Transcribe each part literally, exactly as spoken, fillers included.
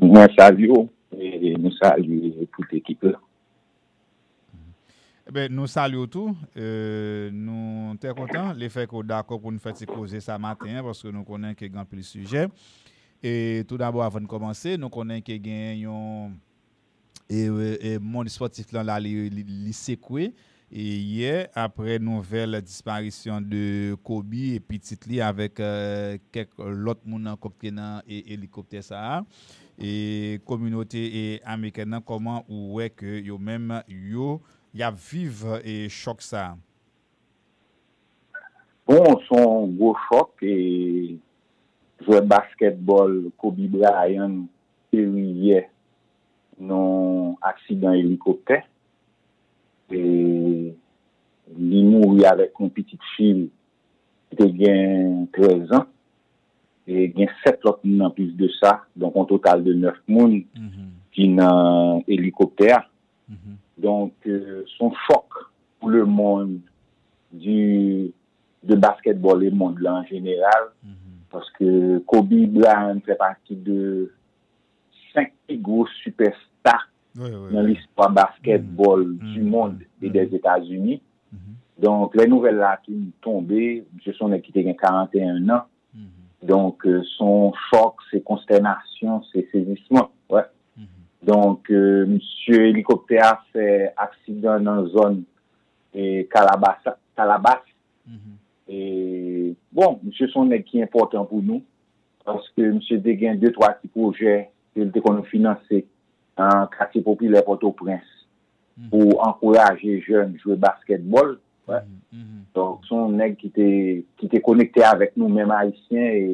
Mwen salye w, e nou salye tout ekip la. Eben, nou salye w tou. E, nou trè kontan lefètke w dakò pou n fè ti koze sa maten an, paske nou konnen ke gen anpil sijè. E toudabò, avan n kòmanse, nou konnen ke gen yon e, e, e mond espòtif lan la, li, li, li sekwe. E yè, aprè nouvèl disparisyon de Kobe e pitit li avèk, e, kèk lòt moun ankò ki te nan, e, elikoptè sa a, e kominote, e amerikèn nan, kòman ou wè ke yo menm, yo, y ap viv, e chòk sa a? Bon, se yon gwo chòk, e jwè baskètbòl Kobe Bryant peri yè nan aksidan elikoptè. E li mouri avèk yon pitit fi l ki te gen trèz an. E gen sèt lòt moun anplis de sa, donk yon total de nèf moun ki nan elikoptè a. Donk, e, se yon chòk pou le monde du, de basketball e mond la an jeneral, paske Kobe Bryant fè pati de senk pi gwo sipèsta nan listwa basketball du monde e des États-Unis. Donk, lè nouvèl la tonbe, misye se yon nèg ki te gen karanteyen an. Donk, e, se yon chòk, se konstènasyon, se sezisman. Wè. Donk, e, misye elikoptè a fè aksidan nan zòn, e, Kalabasa, Kalabas. E, bon, misye se yon nèg ki enpòtan pou nou, paske misye te gen de twa ti pwojè ke l te konn finanse nan katye popilè Pòtoprens pou ankouraje jèn jwe baskètbòl. Wè. Donk, se yon nèg ki te, ki te konekte avèk nou menm Ayisyen e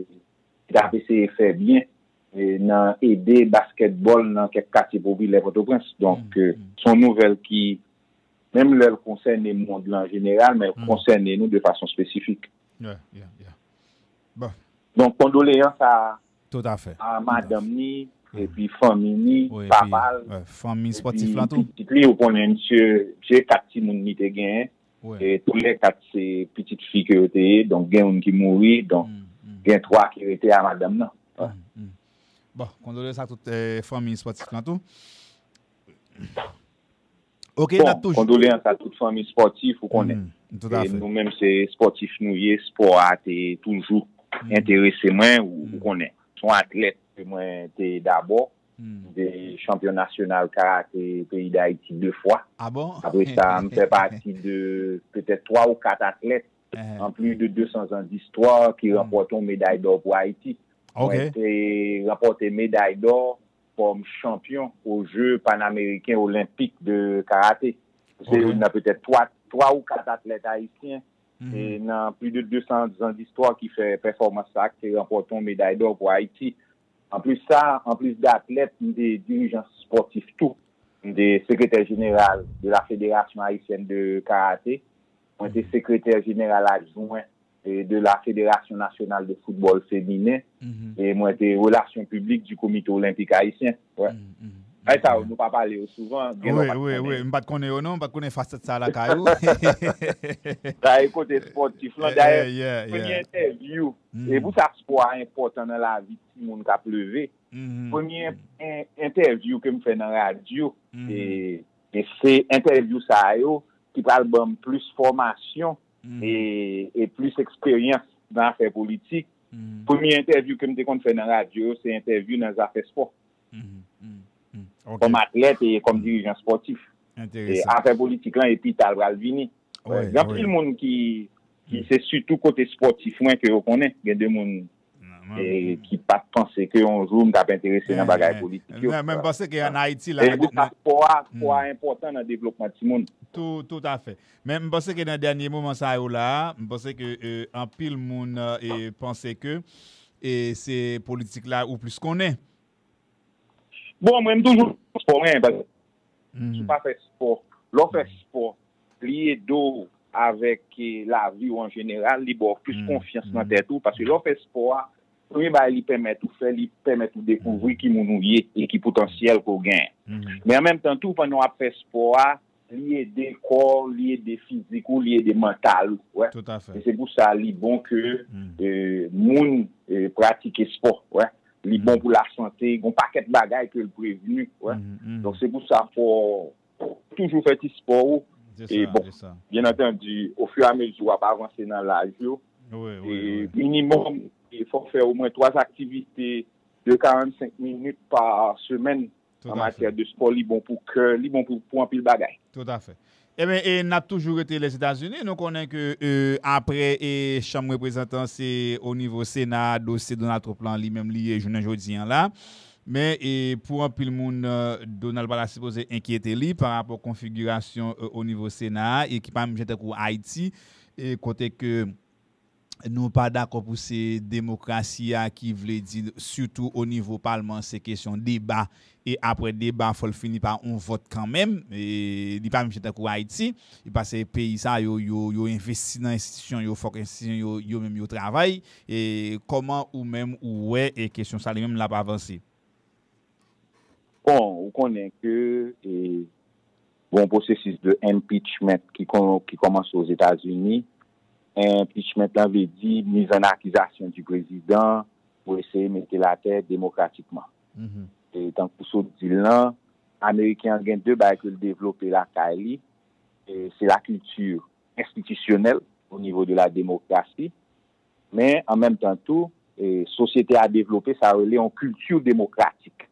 ki t ap eseye fè byen e nan ede baskètbòl nan kèk katye popilè Pòtoprens. Donk, e, se yon nouvèl ki, menm lè l konsène mond lan an jeneral, men l konsène nou de fason espesifik. Yeah, yeah, yeah. Bon. Donk, kondoleyans a, tout à fait, a madanm ni, epi fanmi ni, papa l, fanmi spòtif lan tou, pitit li, ou konnen, misye, misye kat timoun li te genyen. E tou lè kat se pitit fi ke yo te ye, donk gen youn ki mouri, donk gen twa ki rete a madanm nan. Bon, kondoleyans ak tout, e, fanmi spòtif lan tou. Ok, bon, n ap toujou, kondoleyans a tout fanmi spòtif, ou konnen. E nou menm se spòtif nou ye, spò a te toujou enterese mwen, ou, ou konnen. Se yon atlèt ke mwen te dabò. M te chanpyon nasyonal karate peyi Dayiti de fwa. Ah bon? Apre sa, m fè pati de petèt twa ou kat atlèt an plis de de san zan distwa ki ranpòte yon meday dò pou Ayiti. Ok. Mwen te ranpòte meday dò kòm chanpyon o Je Panameriken Olenpik de karate. Se youn nan petèt twa, twa ou kat atlèt ayisyen e nan plis de de san zan distwa ki fè pèfòmans sa a, ki te ranpòte yon meday dò pou Ayiti. Anplis sa, anplis de atlèt, m te dirijan spòtif tou. M te sekretè jeneral de la Fédération Haïtienne de Karaté. Mwen te sekretè jeneral adjwen e de la Fédération Nationale de Football Féminin. E mwen te relasyon piblik du Comité Olympique Haïtien. Wè. Bagay sa yo, nou pa pale yo souvan, gen lè w pa t konnen. Wi, wi, m pa t konnen yo non, m pa t konnen fasèt sa lakay ou. Sa e kote spòtif lan. Dayè, premye entèvyou, e pou sa spò a enpòtan nan lavi timoun k ap leve. Premye en-, entèvyou ke m fè nan radyo, e, e se entèvyou sa yo ki pral ban m plis fòmasyon e, e plis eksperyans nan afè politik. Premye entèvyou ke m te konn fè nan radyo yo, se entèvyou nan zafè spò. Kòm atlèt e kòm dirijan spòtif. E afè politik lan, e pita l pral vini. Gen anpil moun ki, ki se sitou kote spòtif mwen ke yo konnen. Gen de moun e, ki pa t panse ke yon jou m t ap enterese nan bagay politik yo. Men, men m panse ke ann Ayiti la, e pou sa, spò a, spò a enpòtan nan devlopman timoun. Tou, tout à fait. Men m panse ke nan dènye moman sa yo la, m panse ke, e, anpil moun, e, panse ke, e, se politik la ou plis konnen. Bon, mwen, m toujou spò mwen, paske si w pa fè spò, lè w fè spò, li ede w avèk, e, lavi w an jeneral, li ba w plis konfyans nan tèt ou, paske lè w fè spò a, premye bagay li pèmèt ou fè, li pèmèt ou dekouvri ki moun ou ye e ki potansyèl ke w genyen. Men an menm tan tou, pandan w ap fè spò a, li ede kò w, li ede fizik ou, li ede mantal ou, wè. E se pou sa li bon ke, e, moun, e, pratike spò, wè. li bon pou lasante, gon pakèt bagay ke l prevni, wè. Donk, se pou sa fò toujou fè ti spò ou. E bon, byen antandi, ofiramezi w ap avanse nan laj yo, e minimòm, e fò w fè omwen twa aktivite de karannsenk minit pa semèn. An matyè de spò, li bon pou kè, li bon pou, pou anpil bagay. Toutafè. Ebyen, e n ap toujou rete Lèzetazini. Nou konnen ke, e, apre, e, Chanm Reprezantan, se o nivo Sena a, dosye Donald Trump lan, li menm, li ye jounen jodi an la. Men, e, pou anpil moun, e, Donald pa ta sipoze enkyete li pa rapò konfigirasyon, e, o nivo Sena a, e ki pa menm jan tankou Ayiti, e kote ke nou pa dakò pou se demokrasi a ki vle di, sitou o nivo palman, se kesyon deba, e apre deba, fò l fini pa yon vòt kanmenm. E li pa menm jan tankou Ayiti, e paske peyi sa yo, yo, yo envesti nan enstitisyon yo, fòk enstitisyon yo, yo menm yo travay. E kòman ou menm ou wè e kesyon sa li menm l ap avanse? Bon, ou konnen ke, e, gon pwosesis de impeachment ki kon-, ki kòmanse Ozetazini. Impeachment lan vle di miz an akizasyon di prezidan pou eseye mete l atè demokratikman. E tankou sot di l lan, Ameriken an gen de bagay ke l devlope lakay li, e se la kilti enstitisyonèl o nivo de la demokrasi, men an menm tan tou, e sosyete a devlope sa yo rele yon kilti demokratik.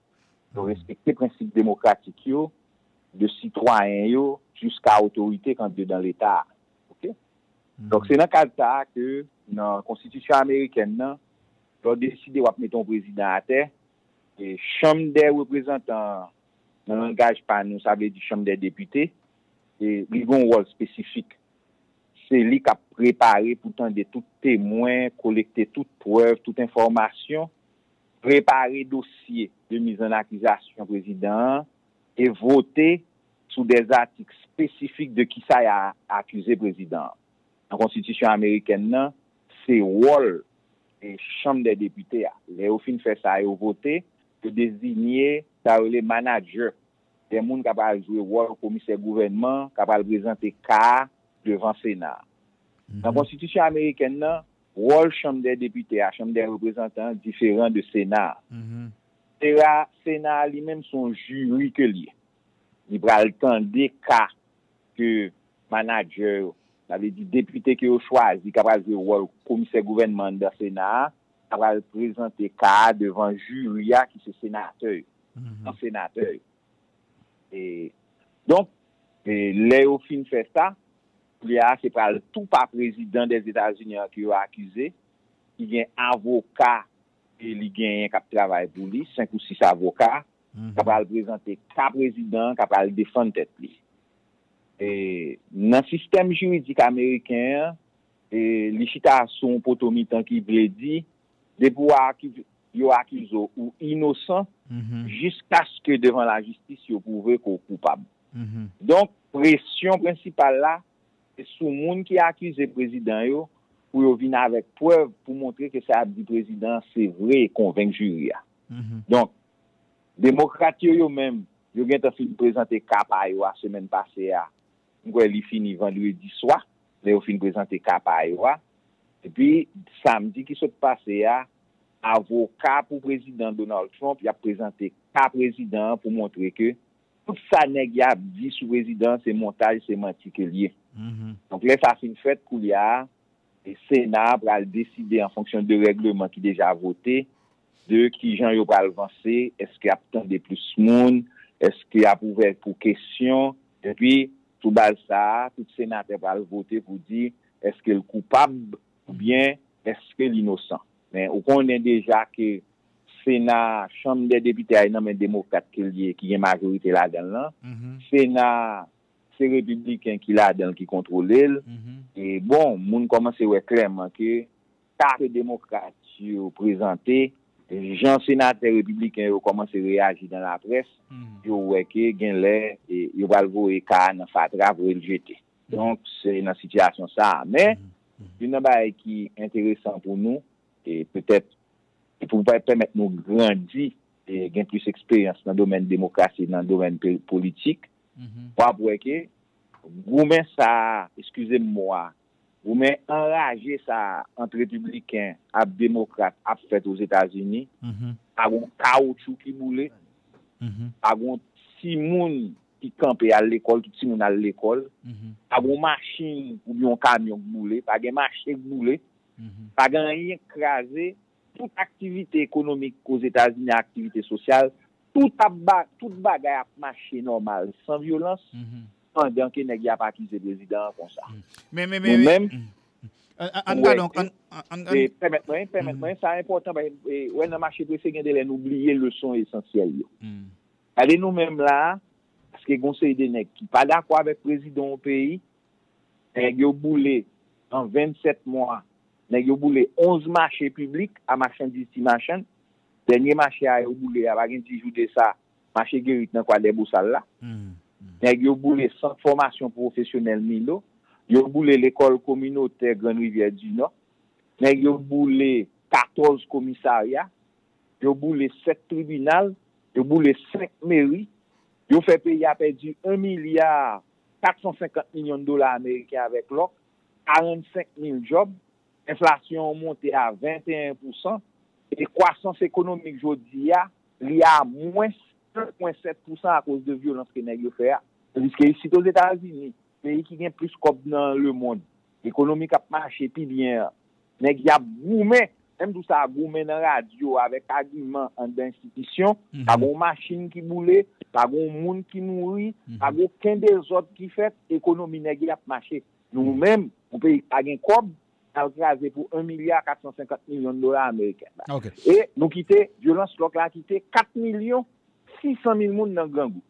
Yo respekte prensip demokratik yo, de sitwayen yo, jiska otorite k andedan Leta a. Oke? Donk, se nan kad sa a ke, nan konstitisyon amerikèn nan, lè w deside w ap mete yon prezidan atè, e Chanm dè Reprezantan an, nan langaj pa nou, sa vle di Chanm dè Depite, e li gen yon wòl espesifik. Se li k ap prepare pou tande tout temwen, kolekte tout prèv, tout enfòmasyon, prepare dosye de miz an akizasyon prezidan an, e vote sou de zatik espesifik de kisa y a akize prezidan an. Nan konstitisyon amerikèn nan, se wòl, e, Chanm dè Depite a. Lè yo fin fè sa, yo vote, yo deziye sa yo rele manadjè, de moun k ap al jwe wòl komisè gouvènman, k ap al prezante ka a devan Sena a. Nan konstitisyon amerikèn nan, wòl Chanm dè Depite a, Chanm dè Reprezantan an, diferan de Sena a. Sena, Sena a li menm se yon jiri ke l ye. Li pral tande ka ke manadjè yo, sa vle di depite ke yo chwazi, k ap al jwe wòl komisè gouvènman anndan Sena a, ta pral prezante ka a devan jiri a ki se senatè yo, san senatè yo. E, donk, e, lè yo fin fè sa, koulye a se pral tou pa prezidan Dèzetazini an ke yo akize, ki gen avoka ke li genyen k ap travay pou li, senk ou sis avoka, k ap pral prezante ka prezidan an, k ap pral defann tèt li. E, nan sistèm jiridik ameriken an, e, li chita sou yon poto mitan ki vle di, depi w aki-, yo akize w, ou inosan, jiskaske devan lajistis yo pwouve ke w koupab. Donk, presyon prensipal la, se sou moun ki akize prezidan yo pou yo vin avèk prèv pou montre ke sa y ap di prezidan an se vre e konvenk jiri a. Donk, demokrat yo, yo menm, yo gentan fin prezante ka pa yo a semèn pase a. M kwè li fini vandredi swa, lè yo fin prezante ka pa yo a. Epi, samdi ki sot pase a, avoka pou prezidan Donald Trump, y ap prezante ka prezidan an pou montre ke tout sa nèg y ap di sou prezidan an se montaj, se manti ke l ye. Donk, lè sa fin fèt, koulye a, e Sena a pral deside an fonksyon de règleman ki deja vote, de kijan yo pral vanse, èske y ap tande plis moun, èske y ap ouvè pou kesyon, epi, sou baz sa a, tout senatè pral vote pou di èske l koupab oubyen èske l inosan. Men ou konnen deja ke Sena, Chanm dè Depite a, e nan men demokrat ke l ye, ki gen majorite ladan l lan. Sena, se repibliken ki ladan l, ki kontwole l. E bon, moun kòmanse wè klèman ke ka ke demokrat yo prezante, jan senatè repibliken yo kòmanse reyaji nan laprès, yo wè ke genlè, e, yo pral voye ka a nan fatra, voye l jete. Donk, se nan sitiyasyon sa a. Men, youn nan bagay ki enteresan pou nou, e petèt, e pou pèmèt nou grandi, e gen plis eksperyans nan domèn demokrasi, nan domèn pe-, politik, w ap wè ke goumen sa a, eskize m mo a, goumen anraje sa a ant repibliken ak demokrat ap fèt Ozetazini, pa gen yon kawotchou ki boule, pa gen yon timoun ki kanpe al lekòl, tout timoun al lekòl, pa gen yon machin oubyen yon kamyon k boule, pa gen mache k boule, pa gen anyen k kraze, tout aktivite ekonomik Ozetazini, aktivite sosyal, tout ap ba, tout bagay ap mache nòmal, san vyolans, pandan ke nèg y ap akize prezidan an konsa. Men, men, men, nou menm, an, an, an, pèmèt mwen, pèmèt mwen, sa enpòtan, paske, e, wè, nan mache prese, gen de lè nou bliye leson esansyèl yo. Gade nou menm la, paske gen yon seri de nèg ki pa dakò avèk prezidan yon peyi, nèg yo boule an vennsèt mwa, nèg yo boule onz mache piblik a machandiz ti machann. Dènye mache a yo boule a, pa gen dis jou de sa, mache Gerit nan Kwadèbosal la. Nèg yo boule sant fòmasyon pwofesyonèl Milo. Yo boule lekòl kominotè Grann Rivyè di Nò. Nèg yo boule katòz komisarya. Yo boule sèt tribinal. Yo boule senk meri. Yo fè peyi a pèdi yon milya kat san senkant milyon dola ameriken avèk lòk, karannsenk mil djòb, enflasyon an monte a venteyen pousan, e kwasans ekonomik jodi a, li a mwens en pwen sèt pousan akoz de vyolans ke nèg yo fè a. Tandiske isit Ozetazini, peyi ki gen plis kòb nan lemonn, ekonomi k ap mache pi byen an, nèg y ap goumen, menm tou sa, goumen nan radyo avèk agiman anndan enstitisyon, pa gen yon machin ki boule, pa gen yon moun ki mouri, pa gen okenn dezòd ki fèt, ekonomi nèg y ap mache. Nou menm, yon peyi ki pa gen kòb, n al kraze pou en milya kat san senkant milyon dola ameriken. E nou kite, vyolans lòk la kite kat milyon sis san mil moun nan grangou.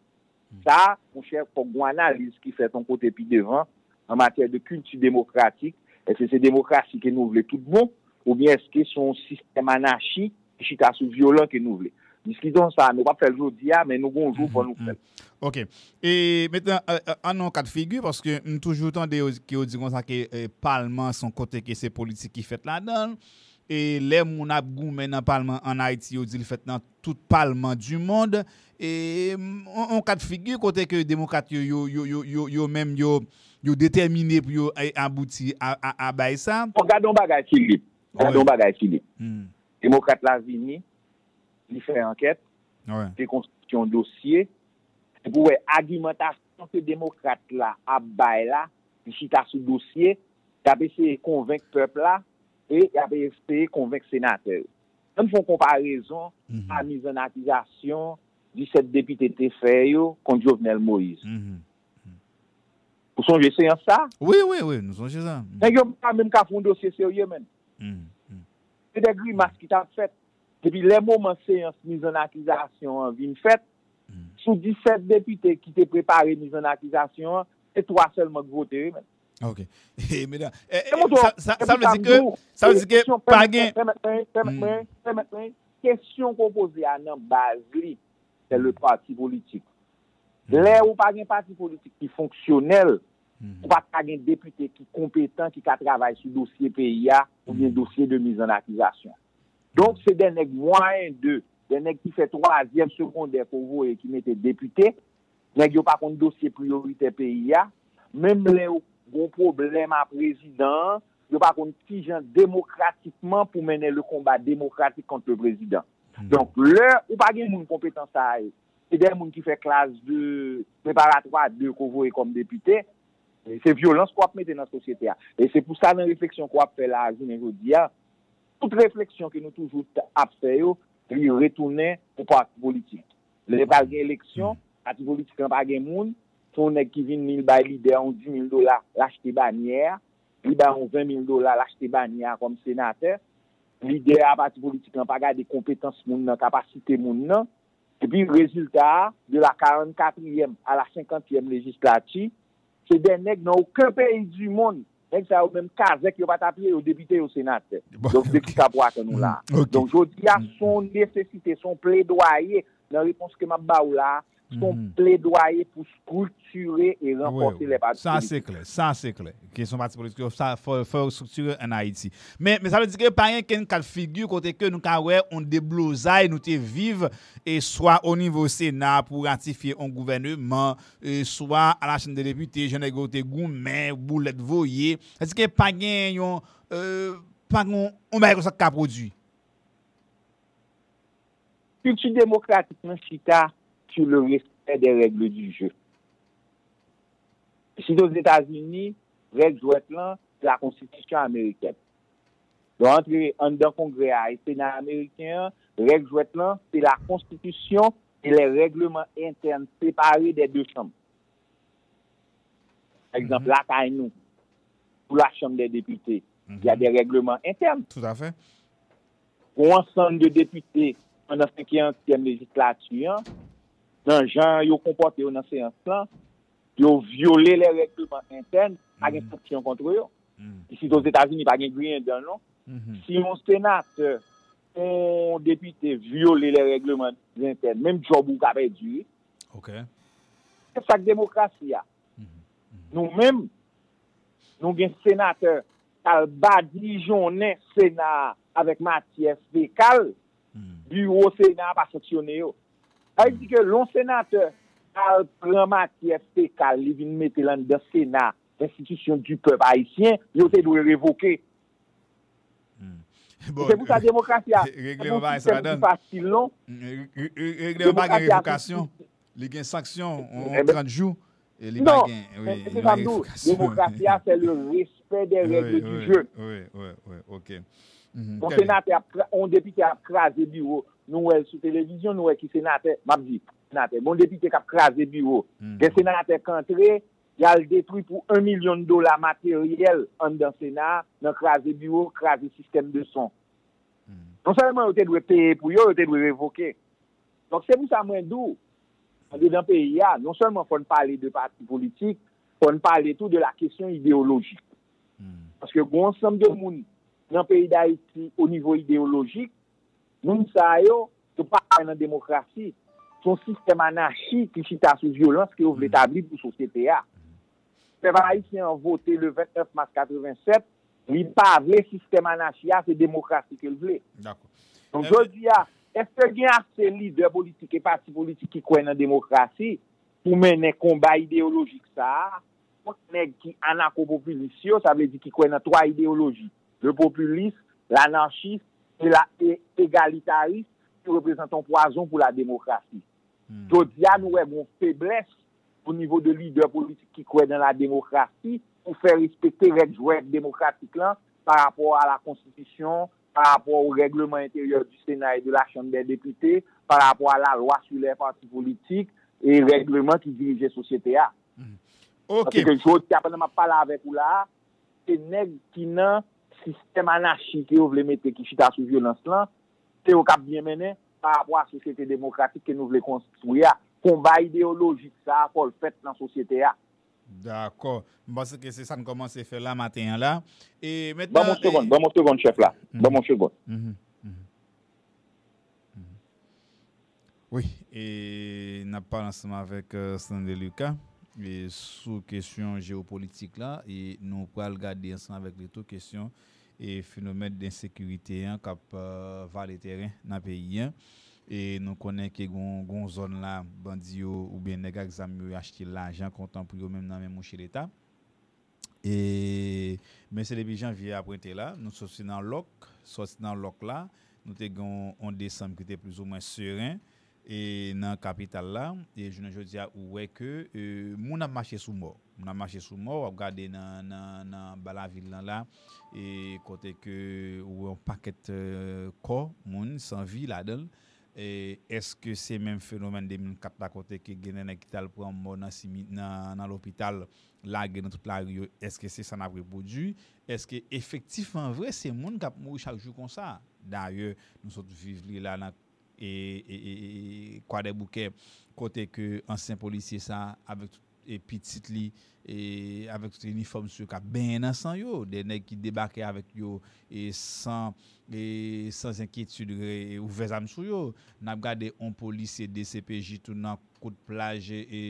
Sa, monchè, fòk gen yon analiz ki fèt yon kote pi devan an matyè de kilti demokratik. Èske se demokrasi ke nou vle tout bon, oubyen èske se yon sistèm anachi ki chita sou vyolan ke nou vle? Diskisyon sa a, nou p ap fè l jodi a, men nou gen yon jou fò nou fè l. Ok. E mentnan, ann nan yon ka de figi, paske m toujou tande yo, ke yo di konsa ke palman se yon kote ke se politik ki fèt ladan l. E lè moun ap goumen nan palman ann Ayiti, yo di l fèt nan tout palman di mond. E yon ka de figi kote ke demokrat yo, yo, yo, yo, yo, yo menm, yo, yo detèmine pou yo abouti a, a, a bay sa. Bon, gade yon bagay, Filip. Gade yon bagay, Filip. Demokrat la vini, li fè ankèt, li konstitye yon dosye, se pou wè agimantasyon ke demokrat la ap bay la, li chita sou dosye, y ap eseye konvenk pèp la, e y ap eseye konvenk senatè yo. Ann fè yon konparezon a miz an akizasyon disèt depite te fè yo kont Jovenel Moïse. Ou sonje seyans sa? Wi, wi, wi, nou sonje sa. Nèg yo pa menm ka fè yon dosye serye, menn. Se de grimas ki t ap fèt. Epi lè moman seyans miz an akizasyon an vin fèt, sou disèt depite ki te prepare miz an akizasyon an, se twa sèlman k vote, wi, menn. Ok. Medam, sa, sa vle di ke, sa vle di ke pa gen. Pèmèt mwen, pèmèt mwen, pèmèt mwen. Kesyon ke w poze a nan baz li, se le pati politik. Lè ou pa gen pati politik ki fonksyonèl, ou pa ka gen depite ki konpetan, ki ka travay sou dosye peyi a, oubyen dosye de miz an akizasyon. Donk, se de nèg mwayen de, de nèg ki fè twazyèm segondè ke w voye ki mete depite, nèg yo pa konn dosye priyoritè peyi a, menm lè yo gen yon pwoblèm a prezidan an, yo pa konn kijan demokratikman pou mennen le konba demokratik kont le prezidan. Donk, lè ou pa gen moun konpetan sa yo, se de moun ki fè klas de preparatwa de ke w voye kòm depite, se vyolans ke w ap mete nan sosyete a. E se pou sa, nan refleksyon ke w ap fè la a, jounen jodi a, tout refleksyon ke nou toujou ap fè yo, li retounen pou pati politik. Lè pral gen eleksyon, pati politik lan pa gen moun, se yon nèg ki vin, li bay lidè a yon dis mil dola, l achte banyè a, li bay yon ven mil dola, l achte banyè a kòm senatè. Lidè a pati politik lan pa gade konpetans moun nan, kapasite moun nan. Epi rezilta a, de la karannkatriyèm a la senkantyèm lejislati, se de nèg nan okenn peyi di mond, nèg sa yo menm kazèk yo pa t ap ye, yo depite, yo senatè. Donk, de kisa pou atann ou la a? Donk, jodi a, se yon nesesite, se yon pledwaye nan repons ke m ap ba ou la a, se yon pledwaye pou striktire e ranfòse lè pati politik. Sa se klè, sa se klè. Kesyon pati politik yo, sa fò, fò yo striktire ann Ayiti. Men, men sa vle di ke pa gen kenn ka de figi kote ke nou ka wè yon deblozay nou te viv, e swa o nivo Sena pou ratifye yon gouvèneman, e swa a la Chanm de Depite, jan nèg yo te goumen, boulèt voye. Sa vle di ke pa gen yon, e, pa gen yon, yon bagay konsa k ka pwodui. Kilti demokratik lan chita sou le respè dè règle du jeu. Isit Ozetazini, règ jwèt lan, se la konstitisyon amerikèn. Lè w antre anndan Kongrè a e Sena ameriken an, règ jwèt lan, se la konstitisyon e lè règleman entèn separe dè de chanm. Pa egzanp, lakay nou, pou la Chambre des députés, il y a des règlements internes. Tout à fait. Gon ansanm de depite pandan senkantyèm lejislati an, nan jan yo konpòte yo nan seyans lan, yo vyole lè règleman entèn, pa gen sanksyon kont yo. Isit Ozetazini, pa gen griyen dan, non. Si yon senatè, yon depite vyole lè règleman entèn, menm djòb ou ka pèdi, wi. Ok. Se sa k demokrasi a. Nou menm, nou gen senatè k al badijonnen Sena a avèk matyè fekal, biwo Sena a pa sanksyone yo. Sa vle di ke lè yon senatè al pran matyè fekal, li vin mete l anndan Sena, enstitisyon di pèp ayisyen, yo te dwe revoke. Bon, se pou sa demokrasi a, se yon sistèm ki fasil, non? Règleman pa gen revokasyon. Li gen sanksyon, on trant jou, e li pa gen, wi, non, men se sa m di w, demokrasi a, se le respè dè règle du jeu. Wi, wi, wi, ok. Yon senatè ap, yon depite ap kraze biwo, nou wè l sou televizyon, nou wè ki senatè, m ap di, senatè, yon depite k ap kraze biwo. Gen senatè k antre, y al detwi pou yon milyon dola materyèl anndan Sena a, nan kraze biwo, kraze sistèm de son. Non sèlman yo te dwe peye pou yo, yo te dwe revoke. Donk, se pou sa mwen di w, andedan peyi a, non sèlman fò n pale de pati politik, fò n pale tou de la kesyon ideyolojik. Paske gen yon ansanm de moun nan peyi Dayiti, o nivo ideyolojik, moun sa yo, yo pa kwè nan demokrasi. Se yon sistèm anachi ki chita sou vyolans ke yo vle tabli pou sosyete a. Pèp ayisyen an vote le vennèf mas katrevennsèt, li pa vle sistèm anachi a, se demokrasi ke l vle. Donk, jodi a, èske gen ase lidè politik e pati politik ki kwè nan demokrasi pou mennen konba ideyolojik sa a kont nèg ki anakopopilis yo, sa vle di ki kwè nan twa ideyoloji, le popilis, lanachis e la, e egalitaris, ki reprezante yon pwazon pou la demokrasi. Jodi a, nou wè gon feblès o nivo de lidè politik ki kwè nan la demokrasi pou fè respekte règ jwèt demokratik lan pa rapò a la konstitisyon, pa rapò o règleman enteryè du Sénat et de la Chambre des députés, pa rapò a la lwa sou lè pati politik e règleman ki dirije sosyete a. Paske jodi a, pandan m ap pale avèk ou la a, se nèg ki nan sistèm anachi ke yo vle mete ki chita sou vyolans lan, se yo k ap byen mennen pa rapò a sosyete demokratik ke nou vle konstwi a. Konba ideyolojik sa a, fò l fèt nan sosyete a. Dakò. M panse ke se sa n kòmanse fè la maten an la. E mentnan, ban m yon segonn, ban m yon segonn, chèf la. Ban m yon segonn. Wi, e n ap pale ansanm avèk Stanley Lucas e sou kesyon jewopolitik la, e nou pral gade ansanm avèk li tou kesyon e fenomèn ensekirite an k ap vale tèren nan peyi an. E nou konnen ke gon, gon zòn la, bandi yo oubyen nèg ak zam yo achte lajan kontan pou yo menm nan men mouche Leta. E, men se depi janvye a pwente la, nou soti nan lòk, soti nan lòk la, nou te gen yon, yon desanm ki te plizoumwen seren e nan kapital la, e jounen jodi a, ou wè ke e, moun ap mache sou mò. Moun ap mache sou mò, w ap gade nan, nan, nan ba lavil lan la, e kote ke ou wè yon pakèt e, kò moun san vi ladan l. E èske se menm fenomèn de mil kat la kote ke gen de nèg ki t al pran mò nan simi-, nan, nan lopital, lage nan tout lari yo, èske se sa n ap repwodui? Èske efektifman vre se moun k ap mouri chak jou konsa? Dayè, nou sot viv li la nan e, e, e, e, Kwadèboukè, kote ke ansyen polisye sa avèk tout e pitit li e avèk tout inifòm sou yo k ap benyen nan san yo, de nèg ki debake avèk yo e san e san enkyetid e ouvè zam sou yo. N ap gade yon polisye D C P J tou nan kout plaj e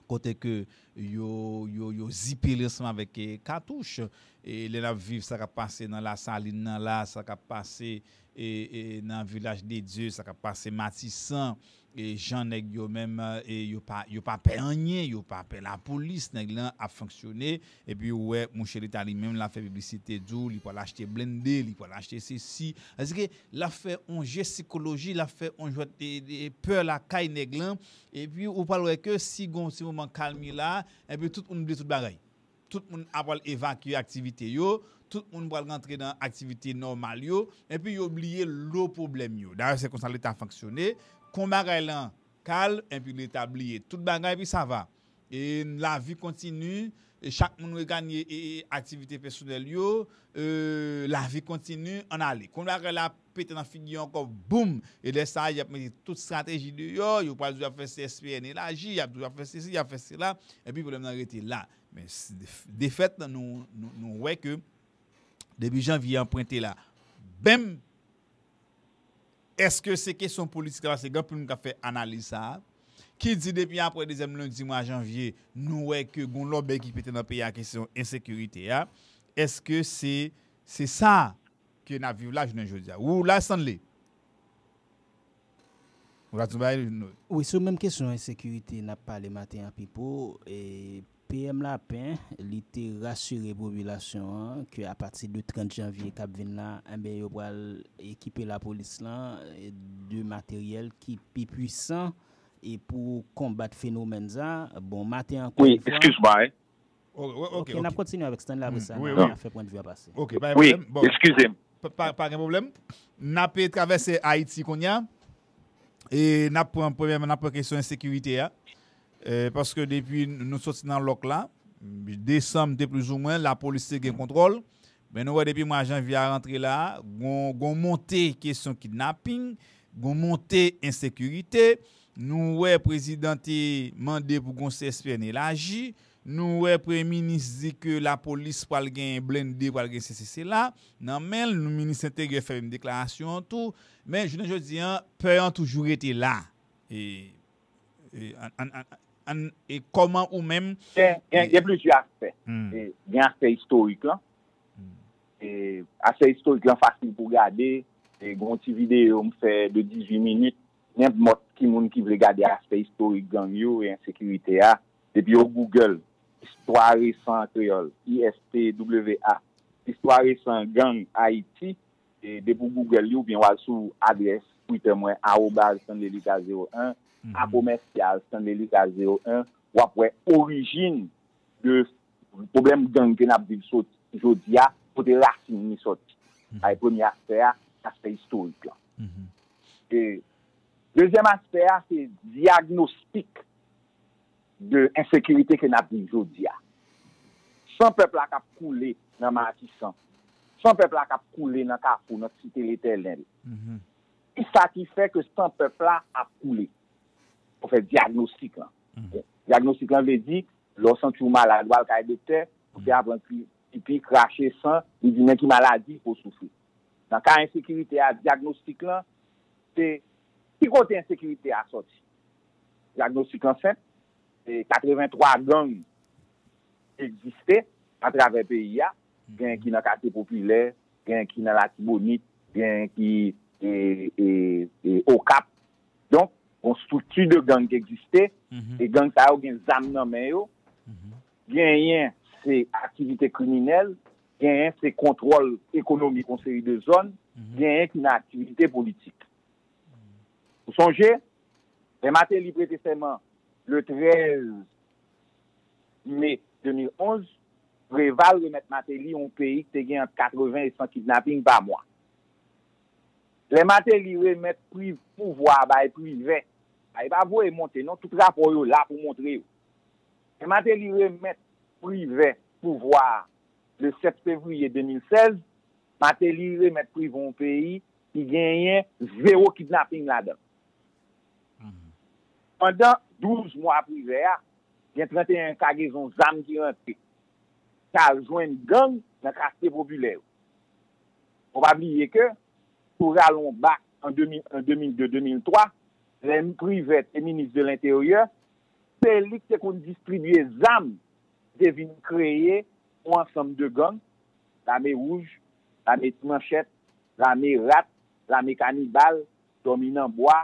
kote ke yo, yo, yo zipe li ansanm avèk e katouch. e lè n ap viv sa k ap pase nan Lasalin nan la, sa k ap pase e, e nan Vilaj de Dye, sa k ap pase Matisan, e jan nèg yo menm, e yo pa, yo pa pè anyen, yo pa pè lapolis, nèg lan ap fonksyone, epi ou wè mouche Leta li menm l ap fè piblisite, di w li pral achte blende, li pral achte sesi. Sètadi ke l ap fè on je sikoloji, l ap fè on jwèt e, e pè lakay nèg lan, epi ou pral wè ke si gon ti moman kalmi la, epi tout moun bliye tout bagay. Tout moun ap pral evakye aktivite yo, tout moun pral rantre nan aktivite nòmal yo, epi yo bliye lo pwoblèm yo. Dayè, se konsa Leta fonksyone. Kon bagay lan kal, epi Leta bliye tout bagay, epi sa va. E lavi kontini, e chak moun reganye e, e, aktivite pèsonèl yo, e, lavi kontini, ann ale. Kon bagay la pete nan figi yo ankò, boum! E lè sa a, y ap mete tout estrateji deyò, yo pral di y ap fè C S P N elaji, y ap di y ap fè sesi, y ap fè sela, epi pwoblèm nan rete la. Men s- def- defèt lan, nou, nou, nou wè ke depi janvye an pwente la, benm, èske se kesyon politik la? Paske gen anpil moun k ap fè analiz sa a, ki di depi apre dezyèm lendi mwa janvye, nou wè ke gon lòbèy ki pete nan peyi a, kesyon ensekirite a. Èske se, se sa ke n ap viv la jounen jodi a? Ou la, Stanley? Ou la, Tumba? Wi, sou menm kesyon ensekirite n ap pale maten an, Pipo, e, P M Lapin, li te rasire popilasyon an ke apati de trant janvye k ap vin la, enben, yo pral ekipe lapolis lan, e, de materyèl ki pi pwisan e pou konbat fenomèn sa. Bon, maten ankò yon fwa. Wi, eskiz mwa, wi. Ok, ok, ok, n ap kontinye avèk Stanley apre sa, wi, n a fè pwennvi a pase. Ok, pa gen pwoblèm. Bon, eskize m. Pa, pa, pa gen pwoblèm. N ap travèse Ayiti kounye a. E n ap pran, premyèman, n ap pran kesyon ensekirite a. E, paske depi nou soti nan lòk la, desanm te plizoumwen, lapolis te gen kontwòl. Men nou wè depi mwa janvye a rantre la, gon, gon monte kesyon kidnaping, gon monte ensekirite. Nou wè prezidan te mande pou gon C S P N elaji. Nou wè premye minis di ke lapolis pral gen blende, pral gen sesi sela nan men l. Nou minis enteryè fè menm deklarasyon an tou. Men jounen jodi an, pè an toujou rete la. E, e, an, an, an, an, e kòman ou menm? Gen, gen, gen plizyè aspè. Hmm. E, gen aspè istorik lan. Hmm. E, aspè istorik lan fasil pou gade. E, gen yon ti videyo m fè de dizuit minit. Nenpòt ki moun ki vle gade aspè istorik gang yo e ensekirite a, depi w Google, istwa resan an kreyòl, I S T W A, istwa resan gang Ayiti, e depi w Google li oubyen w al sou adrès Twitter mwen, arobaz Stanley Lucas zewo en, a komèsyal Stanley Lucas zewo en, w ap wè orijin de pwoblèm gang ke n ap viv sot jodi a, kote rasin li soti. Sa e premye aspè a, aspè istorik lan. E dezyèm aspè a, se dyagnostik de ensekirite ke n ap viv jodi a. San pèp la k ap koule nan Matisan, san pèp la k ap koule nan Kafou, nan Site Letènèl. Kisa ki fè ke san pèp la ap koule? Fò fè dyagnostik lan. Dyagnostik lan vle di, lè w santi w malad, w al kay doktè, doktè a pran ki, pipi, krache san, li di men ki maladi ke w soufri. Nan ka ensekirite a, dyagnostik lan, se ki kote ensekirite a sòti? Dyagnostik lan senp, se katrevenntwa gang ki egziste atravè peyi a, gen ki nan katye popilè, gen ki nan Latibonit, gen ki e, e, e Okap. Donk, gon estrikti de gang ki egziste, e gang sa yo gen zam nan men yo, genyen se aktivite kriminèl, genyen se kontwòl ekonomik yon seri de zòn, genyen ki nan aktivite politik. Ou sonje, lè Martelly prete sèman le trèz me de mil onz, Preval remèt Martelly yon peyi ki te gen ant katreven e san kidnaping pa mwa. Lè Martelly remèt pri- pouvwa a bay Privè, a, li pa voye monte non, tout rapò yo la pou montre yo. Lè Martelly remèt Privè pouvwa a le sèt fevriye de mil sèz, Martelly remèt Privè yon peyi ki genyen zewo kidnaping ladan l. Pandan douz mwa Privè a, gen trannteyen kagezon zam ki rantre, k al jwenn gang nan katye popilè yo. Fò pa bliye ke, si w rale yon bak an de mil, an de mil de, de mil twa, lè Privè te minis de lenteryè, se li ki te konn distribye zam ki te vin kreye yon ansanm de gang, Lame wouj, lame ti manchèt, lame rat, lame kanibal, dòmi nan bwa,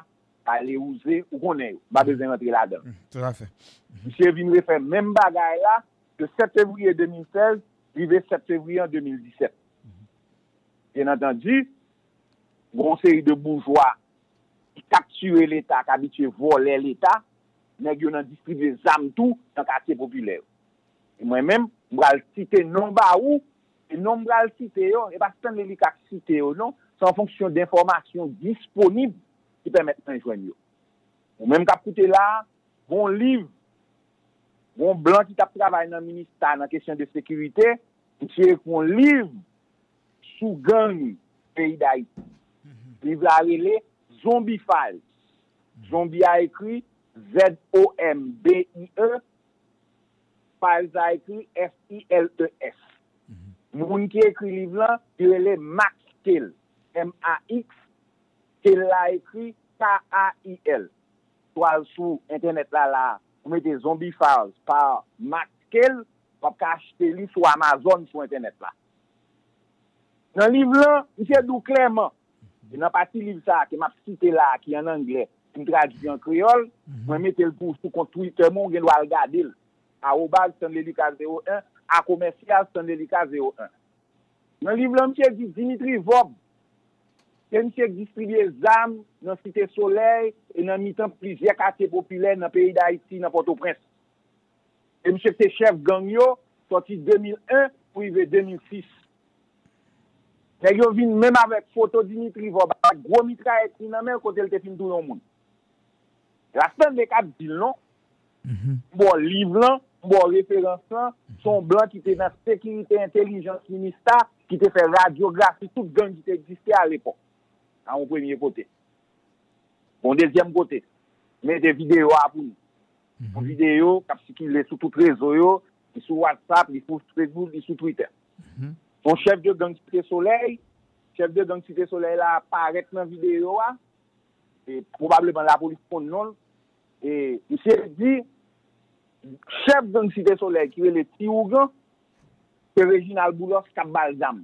pale wouze, ou konnen yo. M pa bezwen rantre ladan. Toutafè. Misye vin refè menm bagay la de sèt fevriye de mil sèz rive sèt fevriye an de mil disèt. Byen antandi, gen yon seri de boujwa ki kaptire Leta, k abitye vòlè Leta, nèg yo nan distribye zam tou nan katye popilè yo. E mwen menm, m pral site non ba ou, e non m pral site yo, e pa Stanley Lucas k site yo non, se an fonksyon de enfòmasyon disponib ki pèmèt mwen jwenn yo. Ou menm k ap koute la a, gon liv, gon blan ki t ap travay nan minista nan kesyon de sekirite, misye ekri yon liv sou gang peyi Dayiti. Liv la rele Zombie Files. Zombie a ekri Z O M B I E, Files a ekri F I L E S. Moun ki ekri liv lan, li rele Max Kail, M A X, Kail la ekri K A I L. Si w al sou entènèt la la, ou mete Zombie Files pa Max Kail, w ap ka achte li sou Amazon sou entènèt la. Nan liv lan, misye di w klèman, e nan pati liv sa a ke m ap site la a, ki an anglè, ki m tradui an kreyòl, mwen mete l pou ou sou kont Twitter mwen, ou gen dwa al gade l. Arobaz Stanley Lucas zewo en, a komèsyal Stanley Lucas zewo en. Nan liv lan, misye di Dimitri Vorbe, se misye k distribye zam nan Site Solèy e nan mitan plizyè katye popilè nan peyi Dayiti, nan Pòtoprens. E misye ki te chèf gang yo sòti de mil en pou rive de mil sis. Nèg yo vin menm avèk foto Dimitri Vorbe ak gwo mitrayèt li nan men l kote l te fin touye yon moun. Stanley k ap di l non. M ba w liv lan, m ba w referans lan, se yon blan ki te nan sekirite entèlijans minista ki te fè radyografi tout gang ki te egziste alepòk. A yon premye kote. Yon dezyèm kote, mete videyo a pou nou. Yon videyo k ap sikile sou tout rezo yo, li sou WhatsApp, li sou Facebook, li sou Twitter. Yon chèf de gang Site Solèy, chèf de gang Site Solèy la parèt nan videyo a, e pwobableman lapolis konn non l. E misye di, chèf gang Site Solèy ki rele Ti Ougan, se Reginald Boulos k ap ba l zam.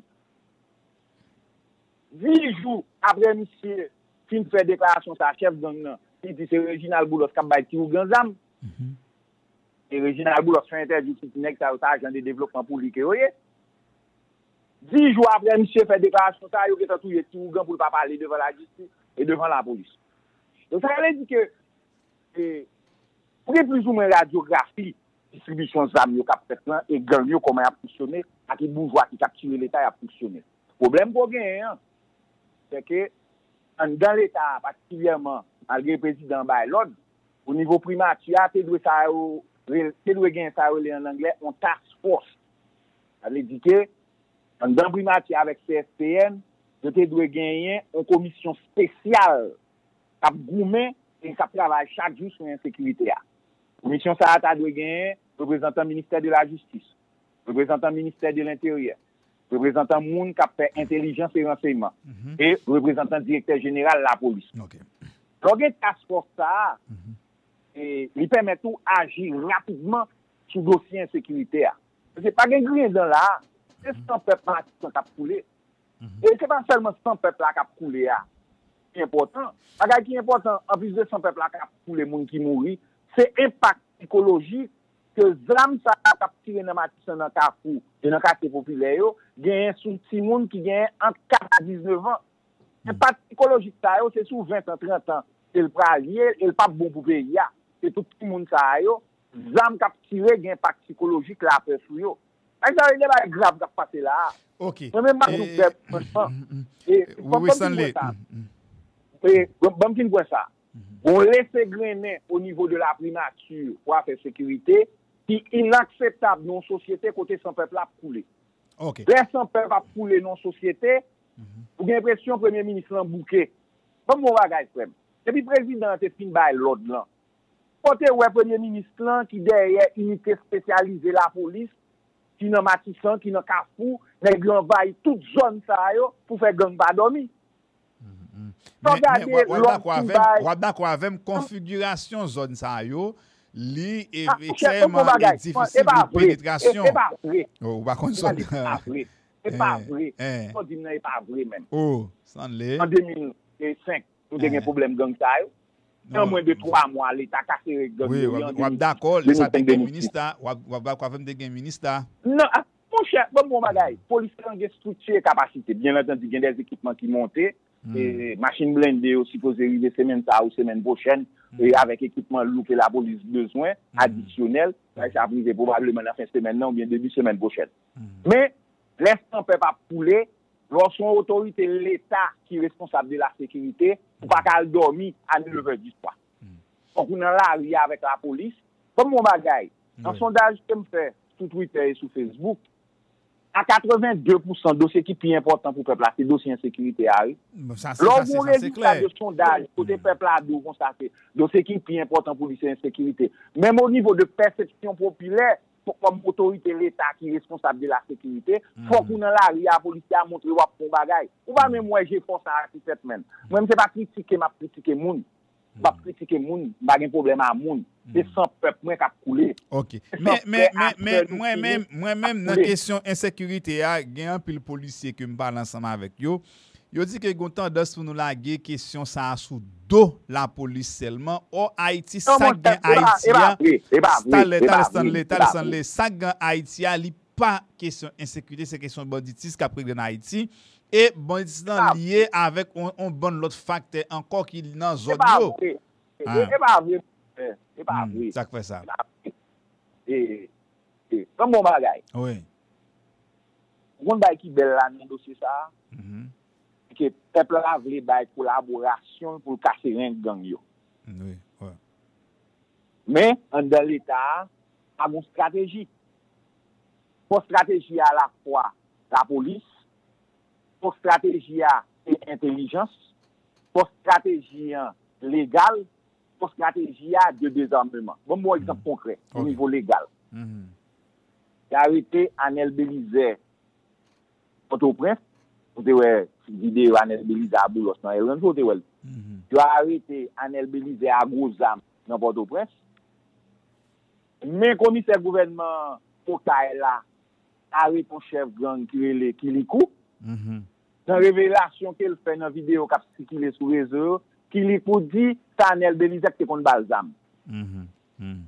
Dis jou apre misye fin fè deklarasyon sa a, chèf gang nan, li di se Reginald Boulos k ap bay Ti Ougan zam. E Reginald Boulos fè entèvyou ki di nèg sa yo se ajan de devlopman pou li ke yo ye. Dis jou apre misye fè deklarasyon sa a, yo gentan touye Ti Ougan pou l pa pale devan lajistis e devan lapolis. Donk sa vle di ke e, pou gen plizoumwen radyografi distribisyon zam yo k ap fèt lan e gang yo kòman y ap fonksyone ak e boujwa ki kaptire Leta y ap fonksyone. Pwoblèm ke w genyen an, se ke anndan Leta a patikilyèman, malgre prezidan an bay lòd, o nivo primati a te dwe sa yo rele, te dwe gen sa yo rele an anglè yon task force. Sa vle di ke anndan primati a avèk C S P N, yo te dwe genyen yon komisyon espesyal k ap goumen e k ap travay chak jou sou ensekirite a. Komisyon sa a ta dwe genyen reprezantan ministè de lajistis, reprezantan ministè de lenteryè, reprezantan moun k ap fè entèlijans e ransèyman, e reprezantan direktè jeneral lapolis. Lè w gen task force sa a, e li pèmèt ou aji rapidman sou dosye ensekirite a. Paske pa gen griyen dan la a, se san pèp Matisan k ap koule. E se pa sèlman san pèp la k ap koule a ki enpòtan. Bagay ki enpòtan, anplis de san pèp la k ap koule, moun ki mouri, se enpak sikolojik ke zam sa a k ap tire nan Matisan, nan Kafou e nan katye popilè yo, genyen sou timoun ki genyen ant kat a diznèf an. Enpak sikolojik sa yo, se sou ven an, trant an ke l pral ye, e l p ap bon pou peyi a. Se tout timoun sa yo, zam k ap tire gen enpak sikolojik, lapè sou yo. Nèg sa yo, gen bagay grav k ap pase la a. Mwen menm m ap di w frè m, franchman. E fò m di w sa. E ban m fin pwen sa. Gon lese grennen o nivo de la primati pou afè sekirite ki inakseptab nan yon sosyete kote san pèp la ap koule. Lè san pèp ap koule nan yon sosyete, ou gen enpresyon premye minis lan bouke. Ban m yon bagay, frè m. Depi prezidan an te fin bay lòd lan, fò w te wè premye minis lan ki dèyè inite espesyalize lapolis, ki nan Matisan, ki nan Kafou, nèg yo anvayi tout zòn sa yo pou fè gang pa dòmi. Fò w gade lòd ki bay. W ap dakò avè m, konfigirasyon zòn sa yo, li eksèveman difisil pou penetrasyon. E pa vre. Ou pa konn zòn. E pa vre. Sa w di m nan e pa vre menm. Oh, Stanley. An de mil senk, nou te gen pwoblèm gang sa yo. Nan mwen de twa mwa, Leta kase règ gang yo. Wi, w ap dakò, lè sa te gen minista, w ap dakò avè m te gen minista. Non, monchè, ban m yon bagay. Polis lan gen estrikti e kapasite. Byen antandi, gen de ekipman ki monte. E machin blende yo sipoze rive semèn sa a ou semèn pwochèn, e avèk ekipman lou ke lapolis bezwen, adisyonèl, sa ap rive pwobableman nan fen semèn nan oubyen debi semèn pwochèn. Men, lè san pèp ap koule, lè w se yon otorite Leta ki responsab de la sekirite, ou pa ka al dòmi a nevè di swa. Fòk ou nan lari a avèk lapolis. Ban m yon bagay. Nan sondaj ke m fè sou Twitter e sou Facebook, a katrevenndepousan dosye ki pi enpòtan pou pèp la, se dosye ensekirite a, wi. Lè w gen yon rezilta de sondaj kote pèp la di w konsa, se dosye ki pi enpòtan pou li, se ensekirite. Menm o nivo de pèsepsyon popilè, kòm otorite Leta ki responsab de la sekirite, fòk ou nan lari a, polisye a montre w ap fè yon bagay. Ou pa menm wè jefò sa a ki fèt, menm. Mwen, se pa kritike m ap kritike moun. M p ap kritike moun, m pa gen pwoblèm a moun. Se san pèp mwen k ap koule. Ok. Men, men, men, men, mwen menm, mwen menm, nan kesyon ensekirite a, gen anpil polisye ke m pale ansanm avèk yo. Yo di ke gen tandans pou nou lage kesyon sa a sou do lapolis sèlman. Ò, Ayiti, sa k gen Ayiti a, talè, talè, Stanley, talè, Stanley, sa k gen Ayiti a, li pa kesyon ensekirite, se kesyon banditis k ap regle an Ayiti. E banditis lan lye avèk on, on bann lòt faktè ankò ki nan zòn yo. E pa vre, e pa vre, monchè. E pa vre. Sa k fè sa? E, e, ban m yon bagay. Wi. Ou konn bagay ki bèl la nan dosye sa a? Se ke pèp la vle bay kolaborasyon pou l kase ren gang yo. Wi, wi. Men, anndan Leta a, pa gon estrateji. Fò estrateji a alafwa lapolis, fò estrateji a se entèlijans, fò estrateji an legal, fò estrateji a de dezameman. Ban m ba w egzanp konkrè, o nivo legal. Yo arete Anel Belizaire Pòtoprens, ou te wè videyo Anel Belizaire a Boulos nan L Rancho, ou te wè l. Yo arete Anel Belizaire a gwo zam nan Pòtoprens. Men komisè gouvènman Okay la arete yon chèf gang ki rele Kilikou. Nan revelasyon ke l fè nan videyo k ap sikile sou rezo yo, Kilikou di se Anel Belizaire ki te konn ba l zam.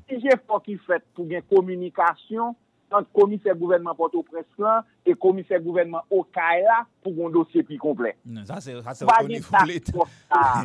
Ti jefò ki fèt pou gen kominikasyon ant komisè gouvènman Pòtoprens lan e komisè gouvènman Okay la pou gen yon dosye pi konplè. Ou pa gen task fòs sa a.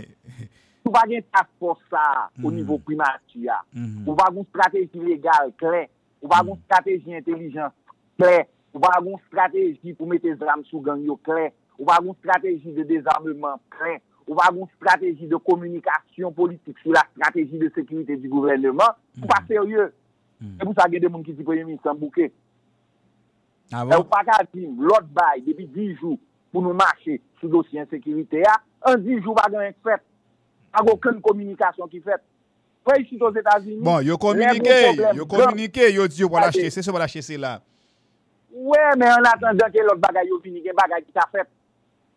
Ou pa gen task fòs sa a o nivo primati a. Ou pa gen yon estrateji legal klè. Ou pa gen yon estrateji entèlijans klè. Ou pa gen yon estrateji pou mete zam sou gang yo klè. Ou pa gen yon estrateji de dezameman klè. Ou pa gen yon estrateji de kominikasyon politik sou la stratégie de sécurité du gouvernement. Ou pa serye. Se pou sa gen de moun ki di premye minis lan bouke. E ou pa ka di m lòt bay depi dis jou pou nou mache sou dosye ensekirite a. An dis jou pa gen anyen k fèt. Pa gen okenn kominikasyon ki fèt. Prè isit Ozetazini, bon, yo kominike, yo kominike, yo di yo pral achte sesi, yo pral achte sela. Wi, men an atandan ke lòt bagay yo vini, gen bagay ki ka fèt.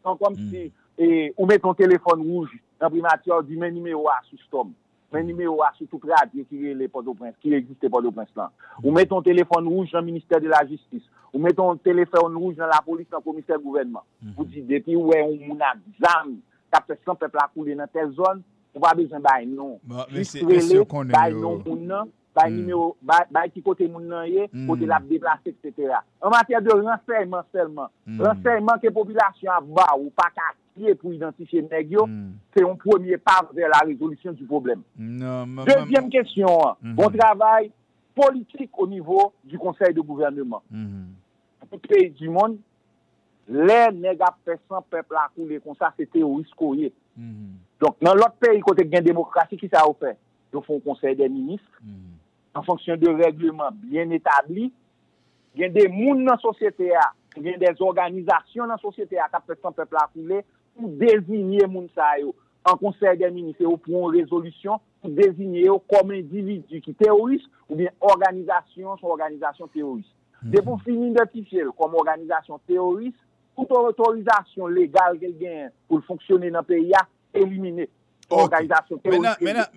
An kòmsi e, ou mete yon telefòn wouj nan primati a, ou di men nimewo a sou Storm. Men nimewo a sou tout radyo ki rele Pòtoprens, ki egziste Pòtoprens lan. Ou mete yon telefòn wouj nan ministè de la jistis. Ou mete yon telefòn wouj nan lapolis, nan komisè gouvènman. Ou di depi ou wè yon moun ak zam k ap fè san pèp la koule nan tèl zòn, ou pa bezwen bay non. Jis rele, bay non moun nan, bay nimewo, bay, bay ki kote moun nan ye, kote l ap deplase, etsetera. An matyè de ransèyman sèlman, ransèyman ke popilasyon ap ba ou pa katye pou idantifye nèg yo, se yon premye pa vè la rézolition du problème. Dezyèm kesyon an, bon travay politik o nivo du conseil de gouvernement. Tout peyi di monn, lè nèg ap fè san pèp la koule konsa, se teworis ke w ye. Donk, nan lòt peyi kote gen demokrasi, kisa yo fè? Yo fè yon konsèy dè minis, an fonksyon de règleman byen etabli. Gen de moun nan sosyete a, gen de òganizasyon nan sosyete a k ap fè san pèp la koule pou deziye moun sa yo an konsèy dè minis e yo pran yon rezolisyon pou deziye yo kòm endividi ki teworis oubyen òganizasyon an se yon òganizasyon teworis. Depi w fin idantifye l kòm òganizasyon teworis, tout otorizasyon legal ke l genyen pou l fonksyone nan peyi a, elimine. Se yon òganizasyon teworis ke l ye.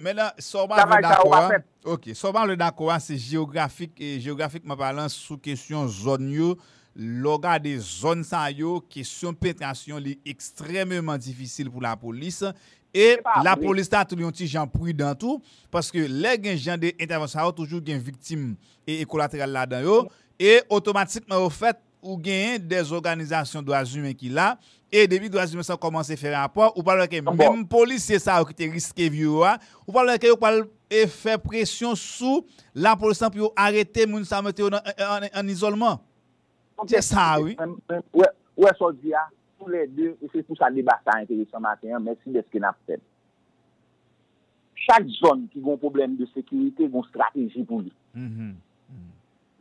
Travay sa yo pa fèt. Ok, sa w pa vle dakò a, se jewografik, e jewografikman palan, sou kesyon zòn yo, lè w gade zòn sa yo, kesyon penetrasyon li ekstrèmeman difisil pou lapolis. E lapolis la tou yon ti jan pridan tou, paske lè gen jan de entèvansyon sa yo, toujou gen viktim e, e kolateral ladan yo. E otomatikman yo fèt, ou genyen dè òganizasyon dwa imen ki la. E depi dwa imen sa kòmanse fè rapò, ou pral wè ke menm polisye sa yo ki te riske vi yo a, ou pral wè ke yo pral e fè presyon sou lapolis lan pou yo arete moun sa yo, mete yo nan, an, an, an izòlman. Se sa, wi. Ou wè, ou wè sa w di a, toulède, e se pou sa deba sa enteresan maten an, mèsi dèske n ap fè l. Chak zòn ki gen yon pwoblèm de sekirite, gen yon estrateji pou li.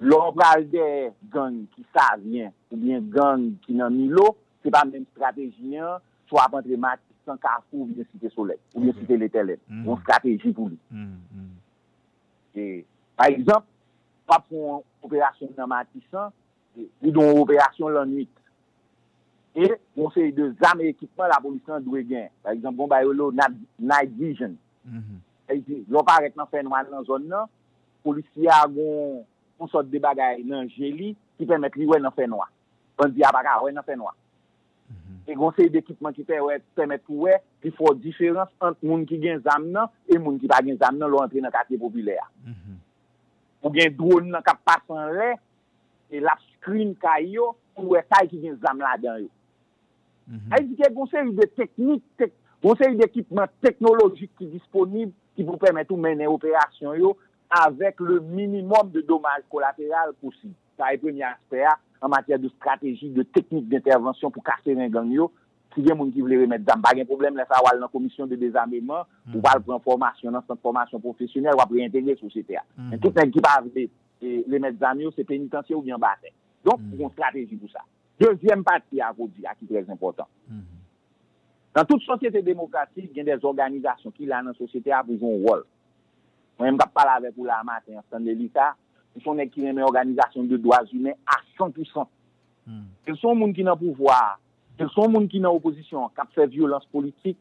Lè w pral dèyè gang ki Savyen oubyen gang ki nan Milo, se pa menm estrateji an, si w ap antre Matisan, Kafou oubyen Site Solèy, oubyen Site Letèlèn. Gen yon estrateji pou li. E, pa egzanp, w ap fè yon operasyon nan Matisan, li gen yon operasyon lannwit. E gen yon seri de zam e ekipman lapolis lan dwe gen. Pa egzanp, gen yon bagay yo rele night vision. Sa vle di, lè w parèt nan fènwa nan zòn nan, polisye a gen yon sòt de bagay nan je li ki pèmèt li wè nan fènwa. Bandi a pa ka wè nan fènwa. E gen yon seri de ekipman ki pèwè, pèmèt pou wè pi fò diferans ant moun ki gen zam nan e moun ki pa gen zam nan lè w antre nan katye popilè a. Ou gen dwòn nan k ap pase anlè, e l ap screen kay yo pou l wè kay ki gen zam ladan yo. Sa vle di ke gen yon seri de teknik, tek, gen yon seri de ekipman teknolojik ki disponib ki pou pèmèt ou mennen operasyon yo avèk le minimòm de domaj kolateral posib. Sa e premye aspè a an matyè de estrateji, de teknik dentèvansyon pou kase ren gang yo. Si gen moun ki vle remèt zam, pa gen pwoblèm, lè sa a w al nan komisyon de dezameman, ou pral pran fòmasyon nan sant fòmasyon pwofesyonèl, w ap reyentegre sosyete a. Men tout nèg ki pa vle e, remèt zam yo, se penitansye oubyen batè. Donk, ou gen yon estrateji pou sa. Dezyèm pati a, Kodi a, ki trè enpòtan. Nan tout sosyete demokratik, gen dè òganizasyon ki la nan sosyete a pou jwe yon wòl. Mwen menm k ap pale avèk ou la a maten an, Stanley Lita, m se yon nèg ki renmen òganizasyon de dwa imen a san pou san. Ke l se yon moun ki nan pouvwa a, ke l se yon moun ki nan opozisyon an, k ap fè vyolans politik,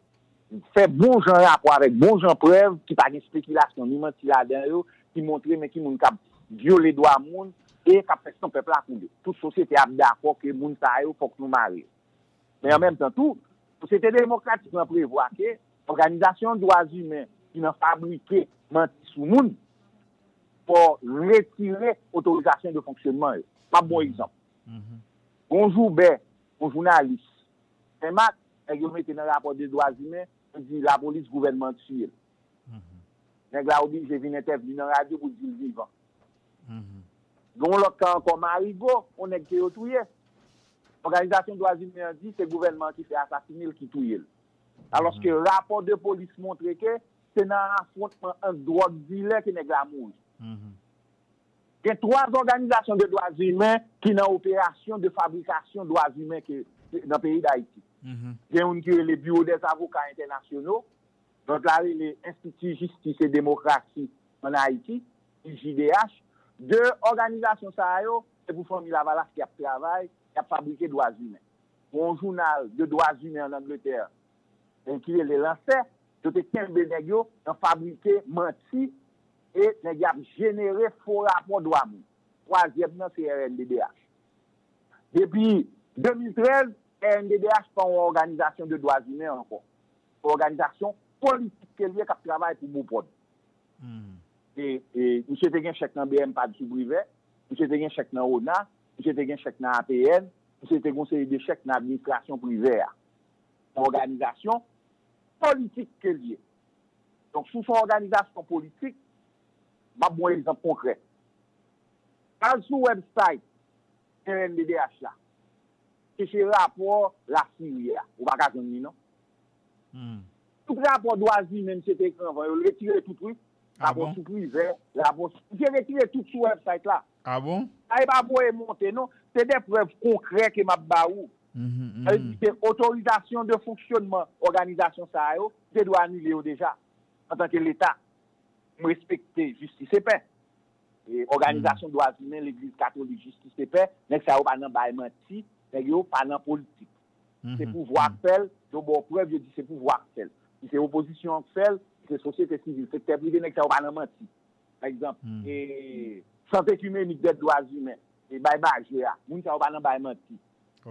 fè bon jan rapò avèk bon jan prèv ki pa gen espekilasyon ni manti ladan yo, ki montre men ki moun k ap vyole dwa moun e k ap fè san pèp la koule. Tout sosyete ap dakò ke moun sa yo fòk nou mare yo. Men an menm tan tou, sosyete demokratik lan prevwa ke òganizasyon dwa imen ki nan fabrike manti sou moun, fò retire otorizasyon de fonksyonman yo. M ap ba w egzanp. Gon Joubè, yon jounalis Senmak, nèg yo mete nan rapò de dwa imen, yo di lapolis, gouvènman an tiye l. Nèg la oblije vin entèvni nan radyo pou di l vivan. Gen yon lòt ka ankò, Marigo, yon nèg ke yo touye. Òganizasyon dwa imen an di se gouvènman an ki fè asasine l, ki touye l. Alòske rapò de polis montre ke se nan afwontman ant dwòg dilè ke nèg la mouri. Gen twa òganizasyon de dwa imen ki nan operasyon de fabrikasyon dwa imen ke, nan peyi Dayiti. Gen youn ki rele Bureau des Avocats Internationaux, lòt la rele Enstiti Jistis e Demokrasi ann Ayiti, I J D H. De òganizasyon sa a yo, se pou fanmi Lavalas ki ap travay, ki ap fabrike dwa imen. Gen yon jounal de dwa imen ann Angletè, e ki rele Lancet, yo te kenbe nèg yo nan fabrike manti e nèg y ap jenere fo rapò dwa moun. Twazyèm nan se R N D D H. Depi de mil trèz, R N D D H pa yon òganizasyon de dwa imen ankò. Se yon òganizasyon politik ke l ye k ap travay pou BOPOD. E, e, misye te gen chèk nan B M pad sou Privè, misye te gen chèk nan ona, misye te gen chèk nan A P N, misye te gen yon seri de chèk nan administrasyon Privè a. Yon òganizasyon politik ke l ye. Donk, si w se yon òganizasyon politik, m ap ba w yon egzanp konkrè. Al sou website R N D D H la. Chèche rapò Lasiri a. Ou pa ka jwenn li, non. Tout rapò dwa imen misye te ekri anvan yo, l retire tout, wi. Rapò sou Privè, rapò sou, misye retire tout sou website la. Sa e pa voye monte, non. Se de prèv konkrè ke m ap ba ou. Sa vle di ke otorizasyon de fonksyonman òganizasyon sa yo, te dwe anile yo deja, antanke Leta. M respekte Jistis e Pè. E, òganizasyon dwa imen, Legliz Katolik, Jistis e Pè, nèg sa yo pa nan bay manti, nèg yo pa nan politik. Se pouvwa k fè l, yo ba w prèv, yo di se pouvwa k fè l. Si se opozisyon an k fè l, si se sosyete sivil, sektè prive, nèg sa yo pa nan manti. Pa egzanp, e, Sant Ekimenik dè Dwa Imen, e bay baje a. Moun sa yo pa nan bay manti.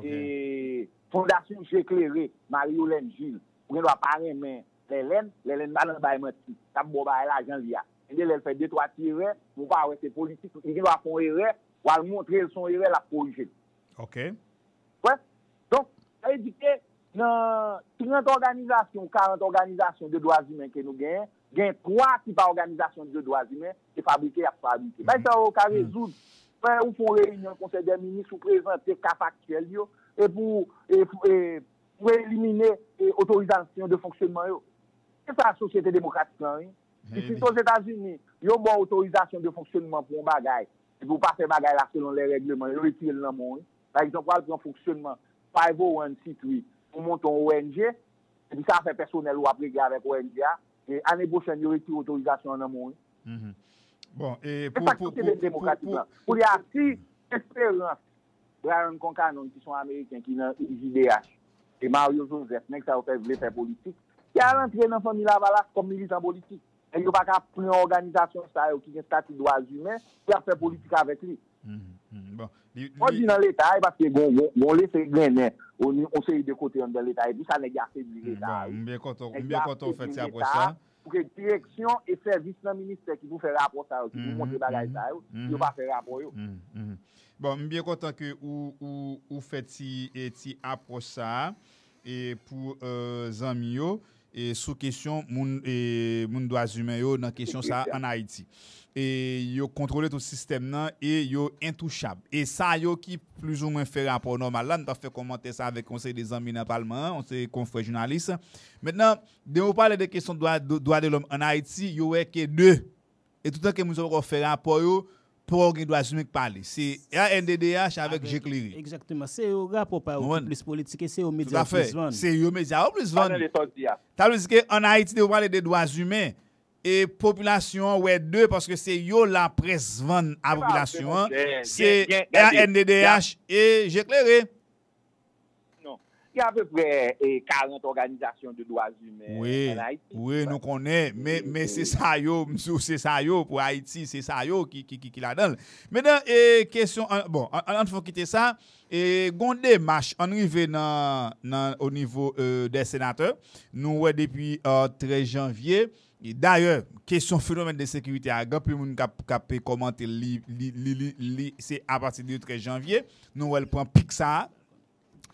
E Fondasyon Je Klere, Marie Yolène Gilles, ou gen dwa pa renmen Lèlèn, Lèlèn pa nan bay manti. K ap ba w bagay lajan li a. Gen de lè l fè de twa ti erè, men w pa wè se politik, li gen dwa fè yon erè, w al montre l se yon erè, l ap korije l. Ok. Wè. Donk, sa vle di ke nan trant òganizasyon ou karant òganizasyon de dwa imen ke nou genyen, gen twa ki pa òganizasyon de dwa imen, se fabrike y ap fabrike. Bagay sa yo ka rezoud. Fè ou fè yon reyinyon konsèy dè minis, ou prezante ka faktyèl yo, e pou, e, pou, e, pou elimine e, otorizasyon de fonksyonman yo. Se sa sosyete demokratik lan, wi. Isit Ozetazini, yo ba w otorizasyon de fonksyonman pou yon bagay, epi w pa fè bagay la selon lè règleman, yo retire l nan men w, wi. Pa egzanp, w al pran fonksyonman five oh one C three pou monte yon O N G, epi se afè pèsonèl ou ap regle avèk O N G a, e ane pwochèn, yo retire otorizasyon an nan men w, wi. Bon, e Se pou, sa k pou, sosyete pou, demokratik pou, lan. Kounye a, si Esperans, Brian Concannon, ki se yon Ameriken ki nan J D H, e Mario Joseph, nèg sa yo fè vle fè politik, ki al antre nan fanmi Lavalas kòm militan politik. Nèg yo pa ka pran òganizasyon sa yo ki gen estati dwa imen, pou y ap fè politik avèk li. Bon, li, Fò di li, nan Leta, e paske gon, gon, gon lese grennen, yon, yon seri de kote anndan Leta, e pou sa nèg yo afebli Leta a, bon, wi. m byen kontan, m Nèg yo byen kontan w fè ti afebli apwòch Leta sa. a, pou ke direksyon e sèvis nan ministè ki pou fè rapò sa yo, ki pou montre bagay sa yo, yo pa fè rapò yo. Bon, m byen kontan ke ou, ou, ou fè ti, e, ti apwòch sa a, e pou, e, zanmi yo, e sou kesyon moun, e, moun dwa imen yo nan kesyon sa a ann Ayiti. E yo kontwole tout sistèm nan e yo entouchab. E sa yo ki plizoumwen fè rapò nòmal la, m t ap fè kòmantè sa avèk yon seri de zanmi nan palman an, yon seri de konfrè jounalis. Mentnan, de yo pale de kesyon dwa, dwa de lòm ann Ayiti, yo wè ke de, e toutan ke moun sa yo poko fè rapò yo, poko gen dwa imen k pale. Se R N D D H avèk Je Klere. Egzakteman. Se yo rapò pa yo ki plis politik e se yo medya Toutafè. Plis vann. Se yo medya yo plis vann. Sa nan leta w di a. Sa vle di ke ann Ayiti, de yo pale de dwa imen, e popilasyon an wè de, paske se yo laprès vann a popilasyon an, se R N D D H e Je Klere. Non. Gen apeprè e, karant òganizasyon de dwa imen Wi, ann Ayiti. Wi, nou konnen, men, men se sa yo, m di w, se sa yo, pou Ayiti, se sa yo ki, ki, ki, ki ladan l. Mentnan, e, kesyon, an- bon, an- an- ann fon kite sa, e, gon demach, ann rive nan, nan, o nivo e, dè senatè, nou wè depi e, trèz janvye, e, dayè, kesyon fenomèn de sekirite a, gen anpil moun k ap, k ap kòmante li, li, li, li, li, se apati de trèz janvye, nou wè l pran pik sa a,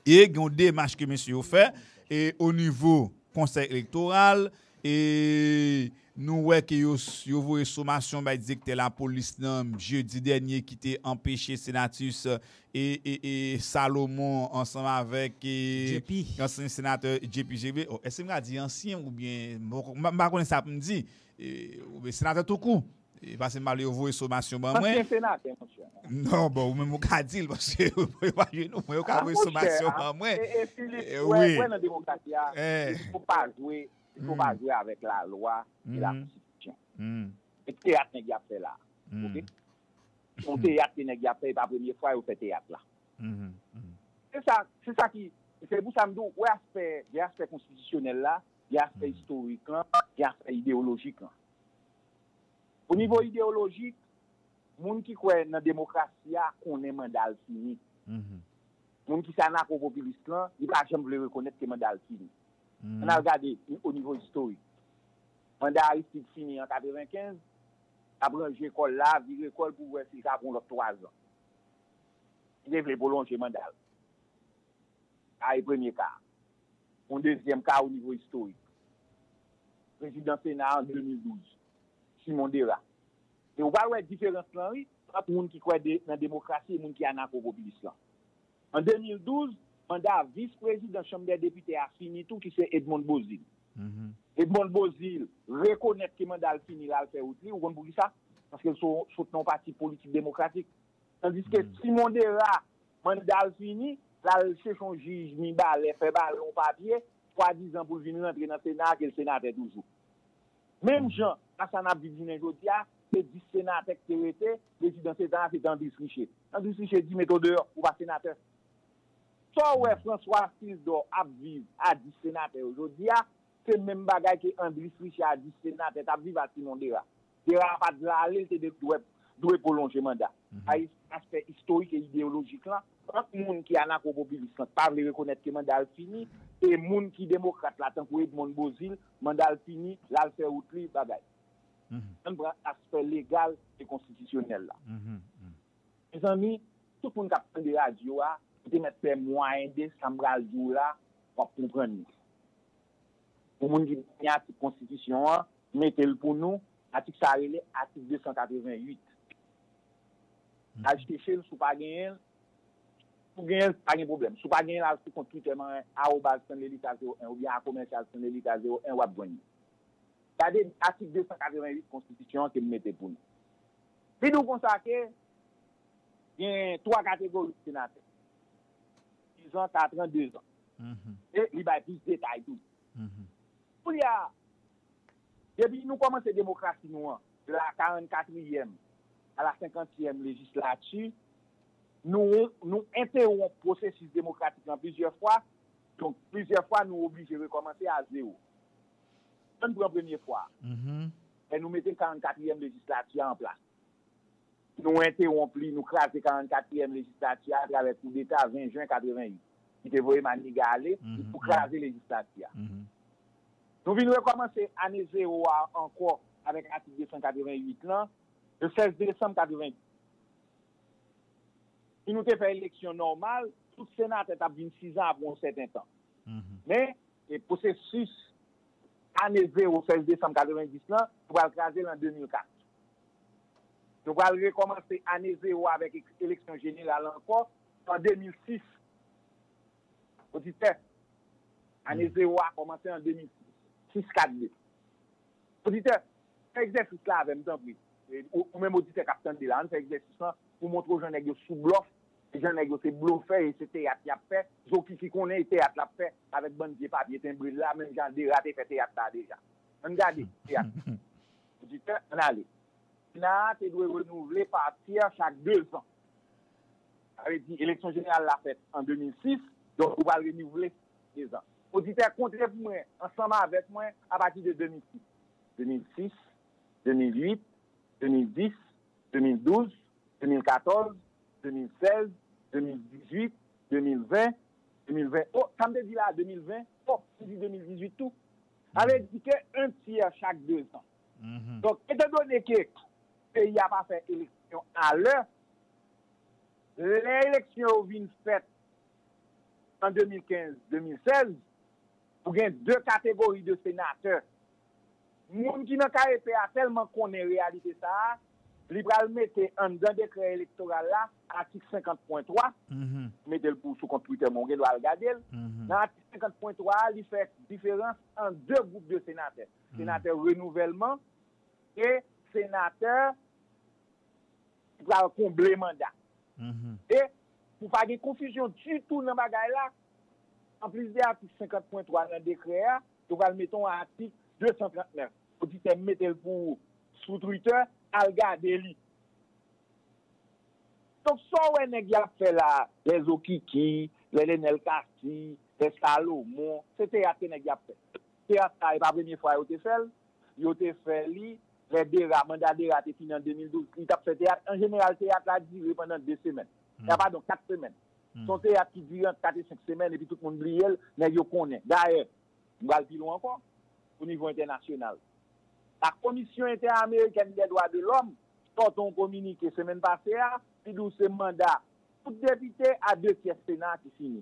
e gen yon demach ke mesye yo fè, e o nivo konsèy elektoral, e nou wè ke yo, yo voye somasyon bay direktè lapolis nan jedi dènye ki te anpeche Senatus e, e, e Salomon ansanm avèk e, J P. Ansyen senatè J P J B. Oh, èske m ka di ansyen oubyen m pa konnen sa pou m di. E, oubyen senatè toukou. E paske m pale yo voye somasyon ban mwen. Ansyen senatè, monchè. Non, bon, ou menm ou ka di l, paske yo pa jwenn ou, mwen yo ka voye somasyon ban mwen. E, e Philippe, wè, wè nan demokrasi a, il faut pa jwe, il faut pa jwe avèk lalwa e la konstitisyon. E teyat nèg y ap fè la. Ok? Se yon teyat ke nèg y ap fè, e pa premye fwa yo fè teyat la. Se sa, se sa ki, se pou sa m di w, wè aspè, gen aspè konstitisyonèl la, gen aspè istorik lan, gen aspè ideyolojik lan. O nivo ideyolojik, moun ki kwè nan demokrasi a konnen manda l fini. Moun ki se anakopopilis lan, li pa janm vle rekonèt ke manda l fini. Ann al gade o nivo istorik. Manda Aristide fini an katrevenkenz, l ap ranje kò l la, vire kò l pou wè si l ka pran yon lòt twazan. Li te vle pwolonje manda l. Sa e premye ka. Yon dezyèm ka o nivo istorik. Prezidan Sena an de mil douz, Simon Dera. E ou pral wè diferans lan, wi, ant moun ki kwè de, nan demokrasi e moun ki anakopopilis lan. An de mil douz, manda vis prezidan Chanm dè Depite a fini tou, ki se Edmonde Beauzile. Edmonde Beauzile rekonèt ke manda l fini, l al fè wout li. Ou konn poukisa? Paske l so- sot nan yon pati politik demokratik. Tandiske Simon Dera, manda l fini, l al chèche yon jij Mibalè, fè ba l yon papye, swadizan pou l vin rantre nan Sena a, ke l senatè toujou. Menm jan, sa sa n ap viv jounen jodi a, se dis senatè ki te rete, prezidan Sena a se te Andris Riché. Andris Riché di, "Mete w deyò, ou pa senatè." Sa w wè François Assis Dor ap viv a dis senatè yo jodi a, se menm bagay ke Andris Riché a dis senatè t ap viv a Simon Dera. Dera pa t vle ale, l te dwe dwe pwolonje manda. Ay, aspè istorik e ideyolojik lan, ant moun ki anakopopilis lan, ki pa vle rekonèt ke manda l fini, e moun ki demokrat la, tankou Edmonde Beauzile, manda l fini, l al fè wout li, bagay. Ann pran aspè legal e konstitisyonèl la. Mezanmi, tout moun k ap tande radyo a, yo te mèt fè mwayen de sa m pral di w la, w ap konprann li. Pou moun ki gen atik konstitisyon an, mete l pou nou, atik sa a rele atik de san katreven uit. Al chèche l, si w pa genyen l, si w genyen l, pa gen pwoblèm. Si w pa genyen l, al sou kont Twitter mwen, arobaz Stanley Lucas zewo en oubyen a commercial Stanley Lucas zewo en, w ap jwenn li. Gade atik de san katreven uit konstitisyon an ke m mete pou nou. Li di w konsa ke gen twa kategori senatè. Dizan, katran, dezan. E li bay plis detay tou. Kounye a, depi nou kòmanse demokrasi nou an, de la karannkatriyèm a la senkantyèm lejislati, nou, nou entewonp pwosesis demokratik lan plizyè fwa. Donk, plizyè fwa, nou oblije rekòmanse a zewo. Ann pran premye fwa a. Lè nou mete karannkatriyèm lejislati a an plas. Nou entewonp li, nou kraze karannkatriyèm lejislati a atravè koudeta ven jen katreven uit, ki te voye Maniga ale, pou kraze lejislati a. Nou vin rekòmanse ane zewo a ankò avèk atik de san katreven uit lan, le sèz desanm katreven uit. Si nou te fè eleksyon nòmal, tout senatè t ap vin sizan apre yon sèten tan. Men, e pwosesis ane zewo, sèz desanm katreven dis lan, nou pral kraze l an de mil kat. Nou pral rekòmanse ane zewo avèk ek-, eleksyon jeneral ankò an de mil sis. Oditè, ane zewo a kòmanse an de mil sis. Sis kat de. Oditè, fè egzèsis la avè m, tanpri. E, ou, ou menm oditè k ap tande la, ann fè egzèsis lan pou montre w jan nèg yo sou blòf, jan nèg yo se blofè e se teyat y ap fè. Zokiki konnen e teyat l ap fè avèk bann vye papye tenbre l la, menm jan Dera te fè teyat la deja. Ann gade teyat. Oditè, ann ale. Sena a te dwe renouvle pa tyè chak dezan. Sa vle di, eleksyon jeneral la fèt an de mil sis, donk ou pral renouvle dezan. Oditè, konte pou mwen, ansanm avèk mwen, apati de de mil sis. De mil sis, de mil uit, de mil dis, de mil douz, de mil katòz, de mil sèz, de mil dizuit, de mil ven, de mil ven. O, sa m te di la, de mil ven, o, m di de mil dizuit tou. Sa vle di ke yon tyè chak dezan. Donk, etandone ke peyi a pa fè eleksyon alè, lè eleksyon yo vin fèt an de mil kenz, de mil sèz, ou gen de kategori de senatè. Moun ki nan K E P a tèlman konnen reyalite sa a, li pral mete anndan dekrè elektoral la, atik senkant pwen twa, mete l pou sou kont Twitter mwen, ou gen dwa al gade l. Nan atik senkant pwen twa a, li fè diferans ant de gwoup de senatè. Senatè renouvèlman e senatè ki pral konble manda. E pou pa gen konfizyon ditou nan bagay la, anplis de atik senkant pwen twa nan dekrè a, yo pral mete yon atik de san trant nèf. Oditè, m mete l pou ou sou Twitter, al gade li. Donk, sa w wè nèg y ap fè la, lè Zokiki, lè Lenel Cassy, lè Salomon, se teyat ke nèg y ap fè. Teyat sa, e pa premye fwa yo te fè l. Yo te fè li, lè Dera, manda Dera te fini an de mil douz, li t ap fè teyat. An jeneral, teyat la dire pandan de semèn. A, padon, kat semèn. Se yon teyat ki dire ant kat e senk semèn, epi tout moun bliye l, nèg yo konnen. Dayè, m pral pi lwen ankò, o nivo entènasyonal. La Commission Interamericana des Droits de l'Homme sòti yon kominike semèn pase a, li di w se manda tout depite a de tyè Sena ki fini.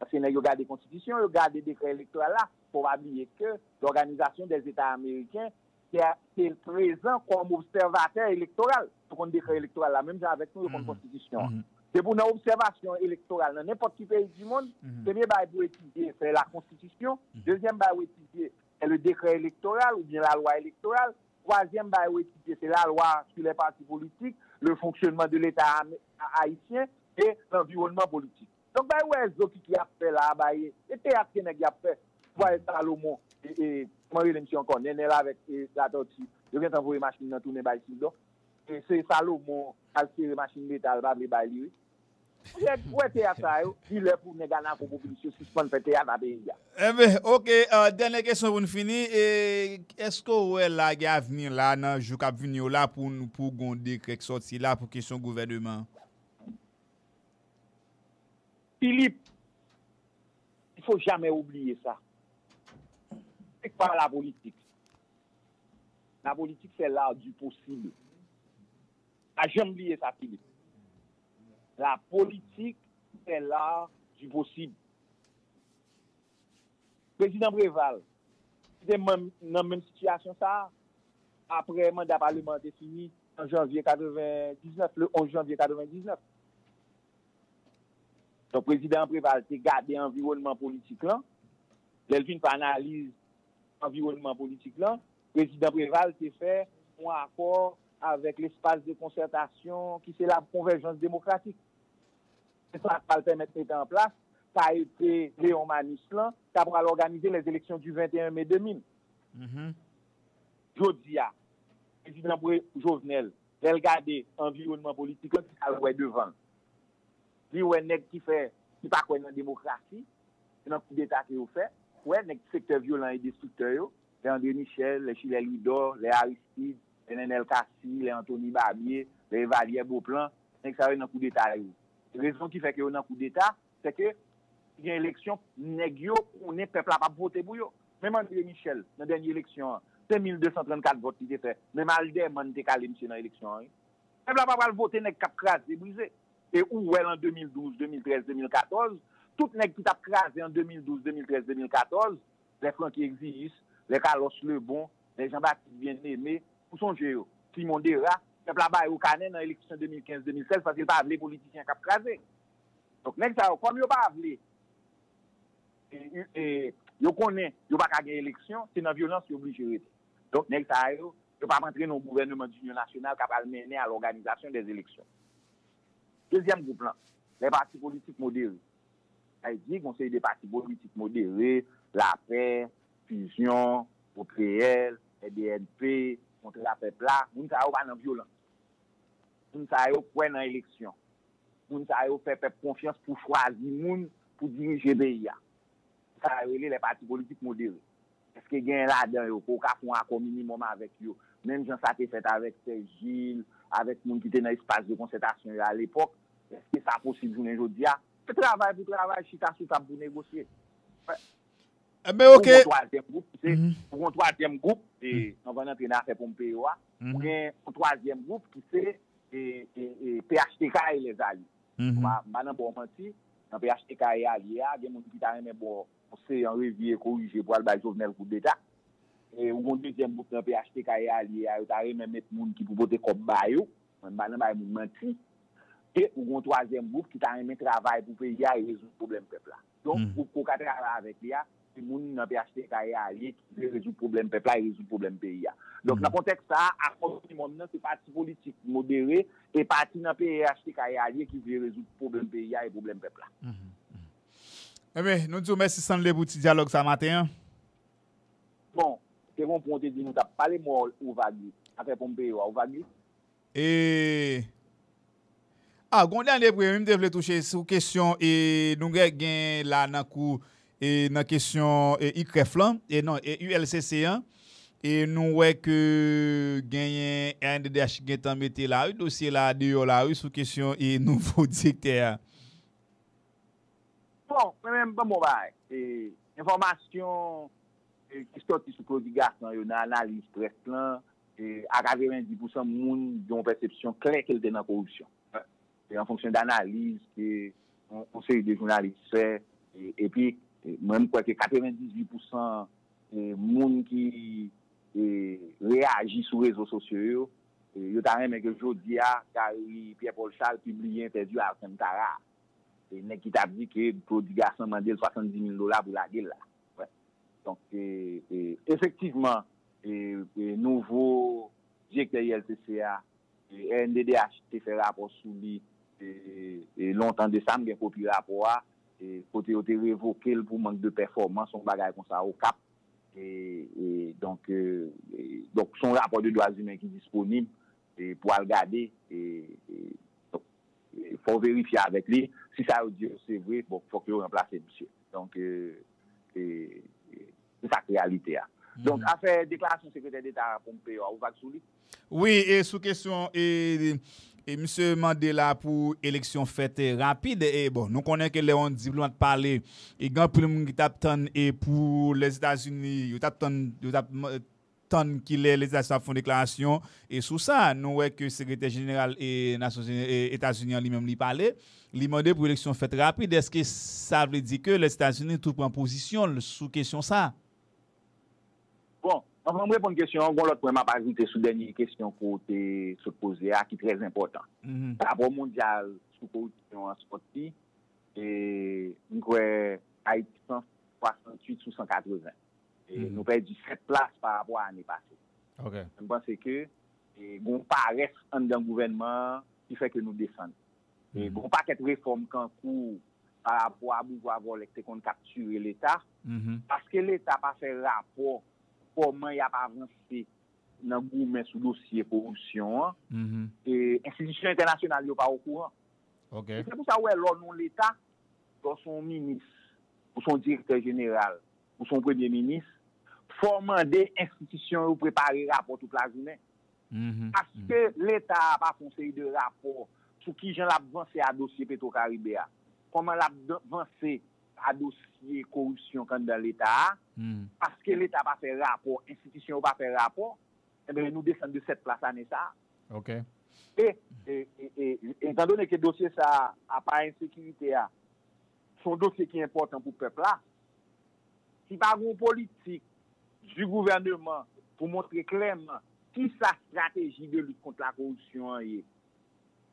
Paske nèg yo gade konstitisyon, yo gade dekrè elektoral la. Fò w pa bliye ke l'Organisation des États Américains te, te prezan kòm obsèvatè elektoral. Yo konn dekrè elektoral la, menm jan avèk nou, yo konn konstitisyon an. Depi w nan obsèvasyon elektoral nan nenpòt ki peyi di mond, premye bagay pou etidye, se la konstitisyon. Dezyèm bagay pou etidye, se le décret électoral oubyen la loi électorale. Twazyèm bagay ou etidye, se la loi sur les partis politiques, le fonctionnement de l'État am-, a-, haïtien et l'environnement politique. Donk, bay wè Zokiki ap fè la, bay, e teyat ke nèg y ap fè. Vwaye Salomon, e, e, kòman rele misye ankò? Nènèl avèk, e, Latòti. Yo gentan voye machin nan tounen bay Sidon. E se Salomon al sere machin leta, l pa vle bay li, wi. Monchè, ou wè teyat sa yo, li lè pou nèg anako popilis yo sispann fè teyat nan peyi a. Enben, oke, dènye kesyon pou n fini. Èske w wè la gen avni la nan jou k ap vini yo la pou, pou gen yon dekrè k sòti la pou kesyon gouvèneman? Philippe, il faut jamais oublier ça. C'est quoi la politique? La politique, c'est l'art du possible. Pa janm bliye sa, Philippe. La politique, c'est l'art du possible. Prezidan Préval, ki te nan menm sitiyasyon sa a, apre manda paleman an te fini an janvye katrevendiznèf, le onz janvye katrevendiznèf. Donk, prezidan Préval te gade anviwònman politik lan. Lè l fin fè analiz anviwònman politik lan, prezidan Préval te fè yon akò avèk L'espace de concertation, ki se la Convergence démocratique. Se sa k pral pèmèt mete an plas K E P Léon Manus lan, k ap pral òganize les élections du venteyen me de mil. Jodi a, prezidan Jovenel, lè l gade anviwònman politik lan, ki sa l wè devan l? Li wè nèg ki fè, ki pa kwè nan demokrasi, se nan koudeta ke yo fè. Wè nèg sektè vyolan e destriktè yo, lè André Michel, lè Chilè Louidor, lè Aristide, lè Nenel Cassy, lè Anthony Barbier, lè Evalière Beauplan, nèg sa yo nan koudeta yo. Rezon ki fè ke yo nan koudeta, se ke gen eleksyon, nèg yo konnen pèp la p ap vote pou yo. Menm André Michel, nan dènye eleksyon an, se mil de san trannkat vòt li te fè. Menm Alderman te kale misye nan eleksyon an, wi. Pèp la pa pral vote nèg k ap kraze, brize. E ou wè l an de mil douz, de mil trèz, de mil katòz, tout nèg ki t ap kraze an de mil douz, de mil trèz, de mil katòz, lè Francky Exius, lè Carlos Lebon, lè Jean Baptiste Bien-Aimé, ou sonje yo, Simon Dera, pèp la ba yo kanè nan eleksyon de mil kenz, de mil sèz, paske l pa vle politisyen k ap kraze. Donk, nèg sa yo, kòm yo pa vle, e, e, e, yo konnen yo pa ka gen eleksyon, se nan vyolans yo oblije rete. Donk, nèg sa yo, yo p ap antre nan yon gouvèneman dinyon nasyonal k ap al mennen a lòganizasyon dèz eleksyon. Dezyèm gwoup lan, lè pati politik modere. Sa vle di, gen yon seri de pati politik modere, Lapè, Fizyon, O P L, P D N P, Kontra Pèp la, moun sa yo pa nan vyolans. Moun sa yo kwè nan eleksyon. Moun sa yo fè pèp konfyans pou chwazi moun pou dirije peyi a. Sa yo rele lè pati politik modere. Èske gen ladan yo ke w ka fè yon akò minimòm avèk yo? Menm jan sa te fèt avèk Serge Gilles, avèk moun ki te nan espas de konsètasyon yo alepòk, èske sa posib jounen jodi a? Se travay pou travay, chita sou tab pou negosye. Enben, oke. Ou gen yon twazyèm gwoup ki se, ou gen yon twazyèm gwoup, e, anvan n antre nan afè Pompeo a, ou gen yon twazyèm gwoup ki se, e, e, e, P H T K e lèzalye. M pa, m pa nan ba w manti, nan P H T K e alye a, gen moun ki ta renmen ba w yon seyan revi e korije pou al bay Jovenel koudeta. E ou gen yon dezyèm gwoup nan P H T K e alye a, yo ta renmen met moun ki pou pote kòb ba yo. Mwen, m pa nan bay moun manti. E ou gen yon twazyèm gwoup ki ta renmen travay pou peyi a e rezoud pwoblèm pèp la. Donk, gwoup ke w ka travay avèk li a, se moun nan P H T K e alye ki vle rezoud pwoblèm pèp la e rezoud pwoblèm peyi a. Donk, nan kontèks sa a, akò minimòm nan, se pati politik modere e pati nan P H T K e alye ki vle rezoud pwoblèm peyi a e pwoblèm pèp la. Enben, nou di w mèsi Stanley pou ti dyalòg sa maten an. Bon, te gen yon pwen w te di nou t ap pale, mwen wè ou vage. Afè Pompeo a, ou vage? E, a, gen yon dènye pwen, wi, m te vle touche sou kesyon, e, nou gen, gen la nan kou, e, nan kesyon, e, I K R E F lan, e non, e, U L C C an, e nou wè ke genyen R N D D H gentan mete la, wi, dosye la deyò la, wi, sou kesyon, e, nouvo direktè a. Bon, mwen menm, ban m yon bagay. E, enfòmasyon, e, ki sòti sou Claudy Gassant yo nan analiz près lan, e, a katrevenndis pousan moun gen yon pèsepsyon klè ke l te nan koripsyon. E, an fonksyon de analiz ke yon, yon seri de jounalis fè, e, epi, e, mwen, m kwè ke katrevenndizwit pousan, e, moun ki, e, reyaji sou rezo sosyo yo, e, yo ta renmen ke jodi a, Gary Pierre Paul Charles pibliye entèvyou Alcantara a. E nèg ki t ap di ke Claudy Gassant mande l swasanndis mil dola pou lage l la. Wè. Donk, e, e, efektivman, e, e, nouvo direktè U L C C a, e, R N D D H te fè rapò sou li, e, e, lontan de sa, m gen kopi rapò a, e, kote yo te revoke l pou mank de pèfòmans, yon bagay konsa, Okap. E, e, donk, e, e, donk, se yon rapò de dwa imen ki disponib, e, pou al gade, e, e, donk, fò w verifye avèk li. Si sa yo di yo se vre, bon, fòk yo ranplase misye. Donk, e, e, e, se sa k reyalite a. Donk, afè deklarasyon Sekretè Deta Pompeo a, ou vag sou li? Wi, e sou kesyon, e, e misye mande la pou eleksyon fèt, e, rapid, e bon, nou konnen ke lè yon diplomat pale, e gen anpil moun ki t ap tann, e pou Lèzetazini, yo t ap tann, yo t ap tann kilè Lèzetazini ap fè yon deklarasyon, e sou sa, nou wè ke sekretè jeneral, e Nasyonzini, e Etazini an li menm li pale, li mande pou eleksyon fèt rapid. Èske sa vle di ke Lèzetazini tou pran pozisyon l sou kesyon sa? Bon, anvan m reponn kesyon an, gon lòt pwen m ap ajoute sou dènye kesyon ke w te sot poze a, ki trè enpòtan. Rapò mondyal sou koripsyon an sòti, e m kwè Ayiti san swasanntuit sou san katreven. E nou pèdi sèt plas pa rapò a ane pase. M panse ke, e, gon parès anndan gouvènman an ki fè ke nou desann. E gon pakèt refòm k an kou pa rapò a boujwa vòlè ki te konn kaptire Leta, paske Leta pa fè rapò kòman y ap avanse nan goumen sou dosye koripsyon an, e enstitisyon entènasyonal yo pa okouran. E se pou sa w wè lè w nan yon Leta, lè w se yon minis, ou se yon direktè jeneral, ou se yon premye minis, fò w mande enstitisyon yo prepare rapò tout lajounen. Paske Leta a pa fè yon seri de rapò sou kijan l ap vanse a dosye Petro Karibe a, kòman l ap vanse a dosye koripsyon k anndan Leta a, paske Leta pa fè rapò, enstitisyon yo pa fè rapò, enben, nou desann de sèt plas ane sa a. E, e, e, e, etandone ke dosye sa a, apa ensekirite a, se yon dosye ki enpòtan pou pèp la, si pa gen yon politik di gouvèneman pou montre klèman kisa estrateji de lit kont la koripsyon an ye,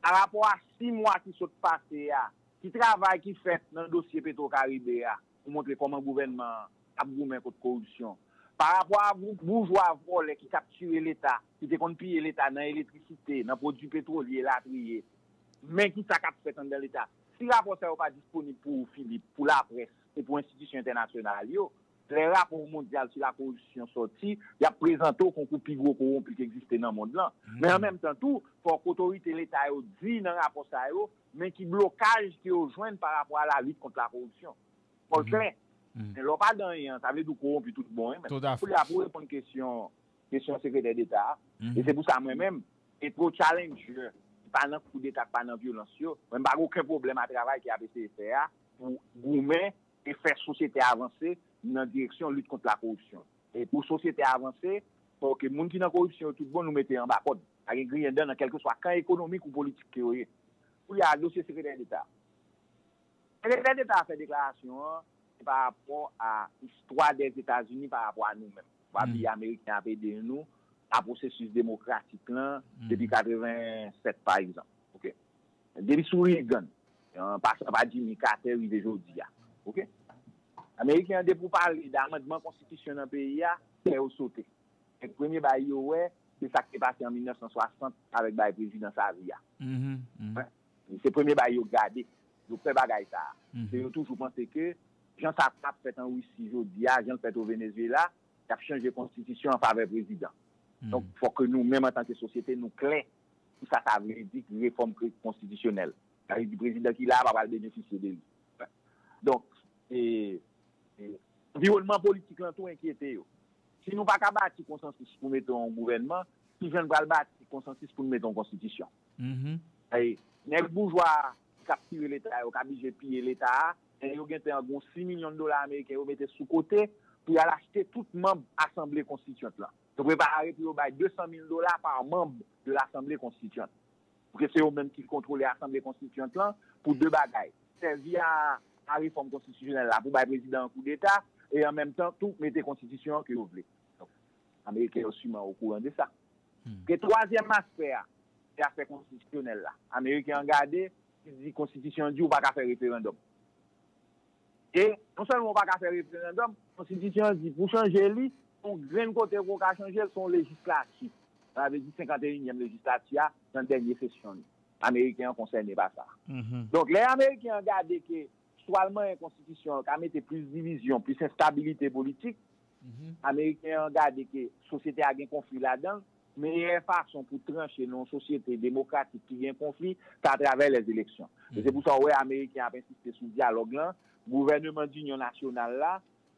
pa rapò a sis mwa ki sot pase a, ki travay ki fèt nan dosye Petro Karibe a pou montre kòman gouvènman an ap goumen kont koripsyon? Pa rapò a boujwa vòlè ki kaptire Leta, ki te konn piye Leta nan eletrisite, nan pwodui petwolye, elatriye, men kisa k ap fèt anndan Leta? Si rapò sa yo pa disponib pou ou, Philippe, pou laprès e pou enstitisyon entènasyonal yo, lè rapò mondyal sou la koripsyon sòti, y ap prezante w kon kou pi gwo kowonpi ki egziste nan mond lan. Men an menm tan tou, fòk otorite Leta yo di nan rapò sa yo, men ki blokaj ke yo jwenn pa rapò a la lit kont la koripsyon. Fò l klè. Men lè w pa dan anyen an, sa vle di w kowonpi tout bon, wi. Men koulye a, pou reponn kesyon, kesyon sekretè deta a, e se pou sa mwen menm, Petro Challenger, ki pa nan koudeta, ki pa nan vyolans yo, mwen m pa gen okenn pwoblèm a travay ke y ap eseye fè a pou goumen e fè sosyete a avanse nan direksyon lit kont la koripsyon. E pou sosyete a avanse, fò ke moun ki nan koripsyon yo tout bon, nou mete yo anba kòd. Pa gen griyen dan nan kèlkeswa kan ekonomik ou politik ke yo ye. Koulye a, dosye sekretè deta. Sekretè deta a fè deklarasyon an, se pa rapò a istwa dèzetazini pa rapò a nou menm. W ap di Ameriken ap ede nou a pwosesis demokratik lan depi katreven sèt, pa egzanp. Oke. Depi sou Reagan, an pasan pa Jimmy Carter, rive jodi a. Oke. Ameriken an, depi w pale de amandman konstitisyon nan peyi a, kè yo sote. Donk, premye bagay yo wè, se sa k te pase an mil nèf san swasant avèk bagay prezidan Xavier a. Se premye bagay yo gade. Yo pè bagay sa a. Se yo toujou panse ke jan sa t ap fèt an Risi jodi a, jan l fèt o Venezuela, y ap chanje konstitisyon an favè prezidan. Donk, fòk ke nou menm antanke sosyete, nou klè sou sa sa vle di ki refòm konstitisyonèl. Sa vle di prezidan ki la a pa pral benefisye de li. Donk, e, e, anviwònman politik lan tou enkyete yo. Si nou pa ka bati konsansis pou mete yon gouvènman, kijan n pral bati konsansis pou n mete yon konstitisyon? E, nèg boujwa ki kaptire Leta yo, k ap blije piye Leta a, men yo gentan gen yon sis milyon dola ameriken yo mete sou kote pou y al achte tout manm Asanble Konstityant lan. Yo prepare pou yo bay de san mil dola pa manm de Lasanble Konstityant. Pou ke se yo menm ki kontwole Asanble Konstityant lan pou de bagay. Sèvi a, a refòm konstitisyonèl la pou bay prezidan an koudeta e an menm tan tou mete konstitisyon an ke yo vle. Donk, Ameriken yo siman okouran de sa. Ke twazyèm aspè a, se afè konstitisyonèl la. Ameriken an gade, li di konstitisyon an di ou pa ka fè referandòm. E non sèlman ou pa ka fè referandòm, konstitisyon an di pou chanje li, yon grenn kote pou w ka chanje l, se yon lejislati. Sa vle di senkanteyinyèm lejislati a, nan dènye sesyon li. Ameriken an konsène pa sa. Donk, lè Ameriken an gade ke swa l manyen konstitisyon an ka mete plis divizyon, plis enstabilite politik, Ameriken an gade ke sosyete a gen konfli ladan l, meyè fason pou tranche nan yon sosyete demokratik ki gen konfli, se atravè lèzeleksyon. E se pou sa w wè Ameriken ap ensiste sou dyalòg lan, gouvènman dinyon nasyonal la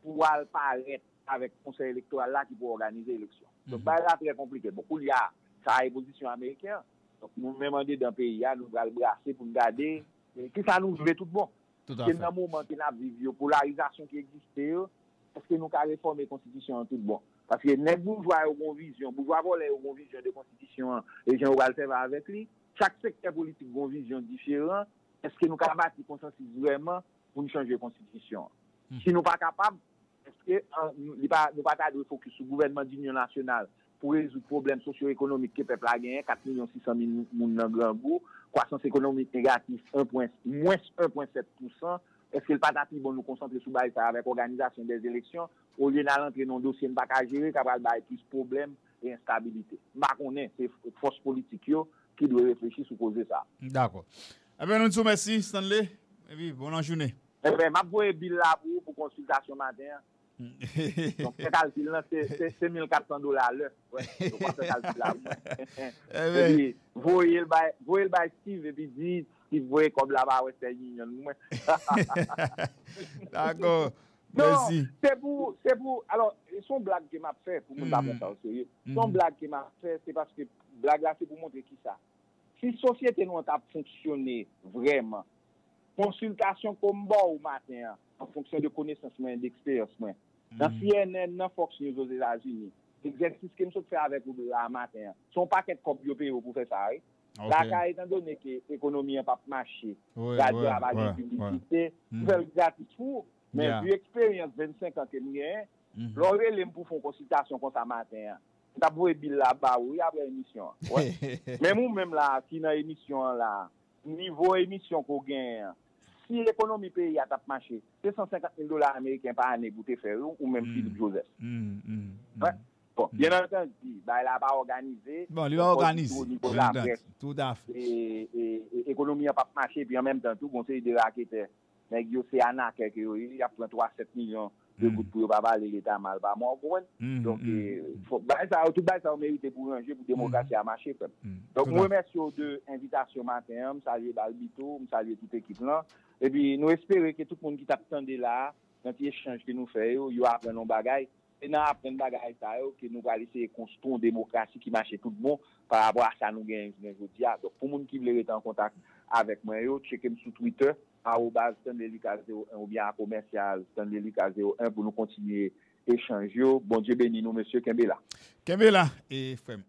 pou al parèt avèk konsèy elektoral la ki pou òganize eleksyon. Donk, bagay la trè konplike. Bon, koulye a, sa a e pozisyon ameriken an. Donk, nou menm andedan peyi a, nou pral brase pou n gade, e, kisa nou vle tout bon. Paske nan moman ke n ap viv yo, polarizasyon ki egziste yo, èske nou ka refòme konstitisyon an tout bon? Paske nèg boujwa yo gon vizyon, boujwa vòlè yo gon vizyon de konstitisyon an, e jan yo pral sèvi avèk li. Chak sektè politik gon vizyon diferan. Èske nou ka bati konsansis vrèman pou n chanje konstitisyon an? Si nou pa kapab, èske, an, li pa, nou pa ta dwe fokis sou gouvènman dinyon nasyonal pou rezoud pwoblèm sosyo-ekonomik ke pèp la genyen, kat milyon sis san mil moun nan grangou, kwasans ekonomik negatif en pwen, mwens en pwen sèt pousan? Èske l pa ta pi bon nou konsantre sou bagay sa avèk òganizasyon dèzeleksyon, olye n al antre nan yon dosye n pa ka jere, k ap al bay plis pwoblèm e enstabilite? M pa konnen, se fòs politik yo ki dwe reflechi sou koze sa. Dakò. Ebyen, nou di w mèsi, Stanley, epi bon nan jounen. Ebyen, m ap voye bil la pou ou pou konsiltasyon maten an. Donk, fè kalkil lan, se, se, se mil kat san dola lè. Wè, donk, w ap fè kalkil la pou mwen. Epi, voye l bay, voye l bay Steve, epi di Steve voye kòb la ba Western Union pou mwen. Dakò. Non, se pou, se pou, alò, se yon blag ke m ap fè pou moun pa pran sa o serye. Se yon blag ke m ap fè, se paske blag la se pou montre kisa. Si sosyete nou an t ap fonksyone vrèman, konsiltasyon ke m ba w maten an, an fonksyon de konesans mwen, de eksperyans mwen, nan C N N, nan Fox News Ozetazini, egzèsis ke m sot fè avèk ou la maten an, se yon pakèt kòb yo peye w pou fè sa, wi. Dakar, etandone ke ekonomi an p ap mache, radyo a pa gen piblisite, m fè l gratis pou ou. Men vi eksperyans vennsenk an ke m genyen, lè w rele m pou fè yon konsiltasyon konsa maten an, m t ap voye bil la ba ou, wi, apre emisyon an. Wè. Menm ou menm la, ki nan emisyon an la, nivo emisyon ke w genyen an, si ekonomi peyi a t ap mache, se san senkant mil dola ameriken pa ane pou te fè, wi, ou menm Philippe Joseph. Wè. Bon, byen antandi, bagay la pa òganize. Bon, li pa òganize. Nivo laprès, e, e, e ekonomi an p ap mache, epi an menm tan tou, gon seri de raketè, nèg yo se anakè ke yo ye, y ap pran twa sèt milyon de goud pou yo pa pale Leta mal pa mwa, ou konprann? Donk, e, fòk, bagay sa yo, tout bagay sa yo merite pou ranje, pou demokrasi a mache, frè m. Donk, m remèsye w de envitasyon maten an, m salye Balbito, m salye tout ekip lan, epi nou espere ke tout moun ki t ap tande la a, nan ti echanj ke nou fè yo, yo aprann yon bagay. Se nan aprann bagay sa yo ke nou pral eseye konstwi yon demokrasi ki mache tout bon pa rapò a sa nou genyen jounen jodi a. Donk, pou moun ki vle rete an kontak avèk mwen yo, tcheke m sou Twitter, arobaz Stanley Lucas zewo en oubyen a komèsyal Stanley Lucas zewo en pou nou kontinye echanj yo. Bondye beni nou, mesye, kenbe la. Kenbe la, e frè m.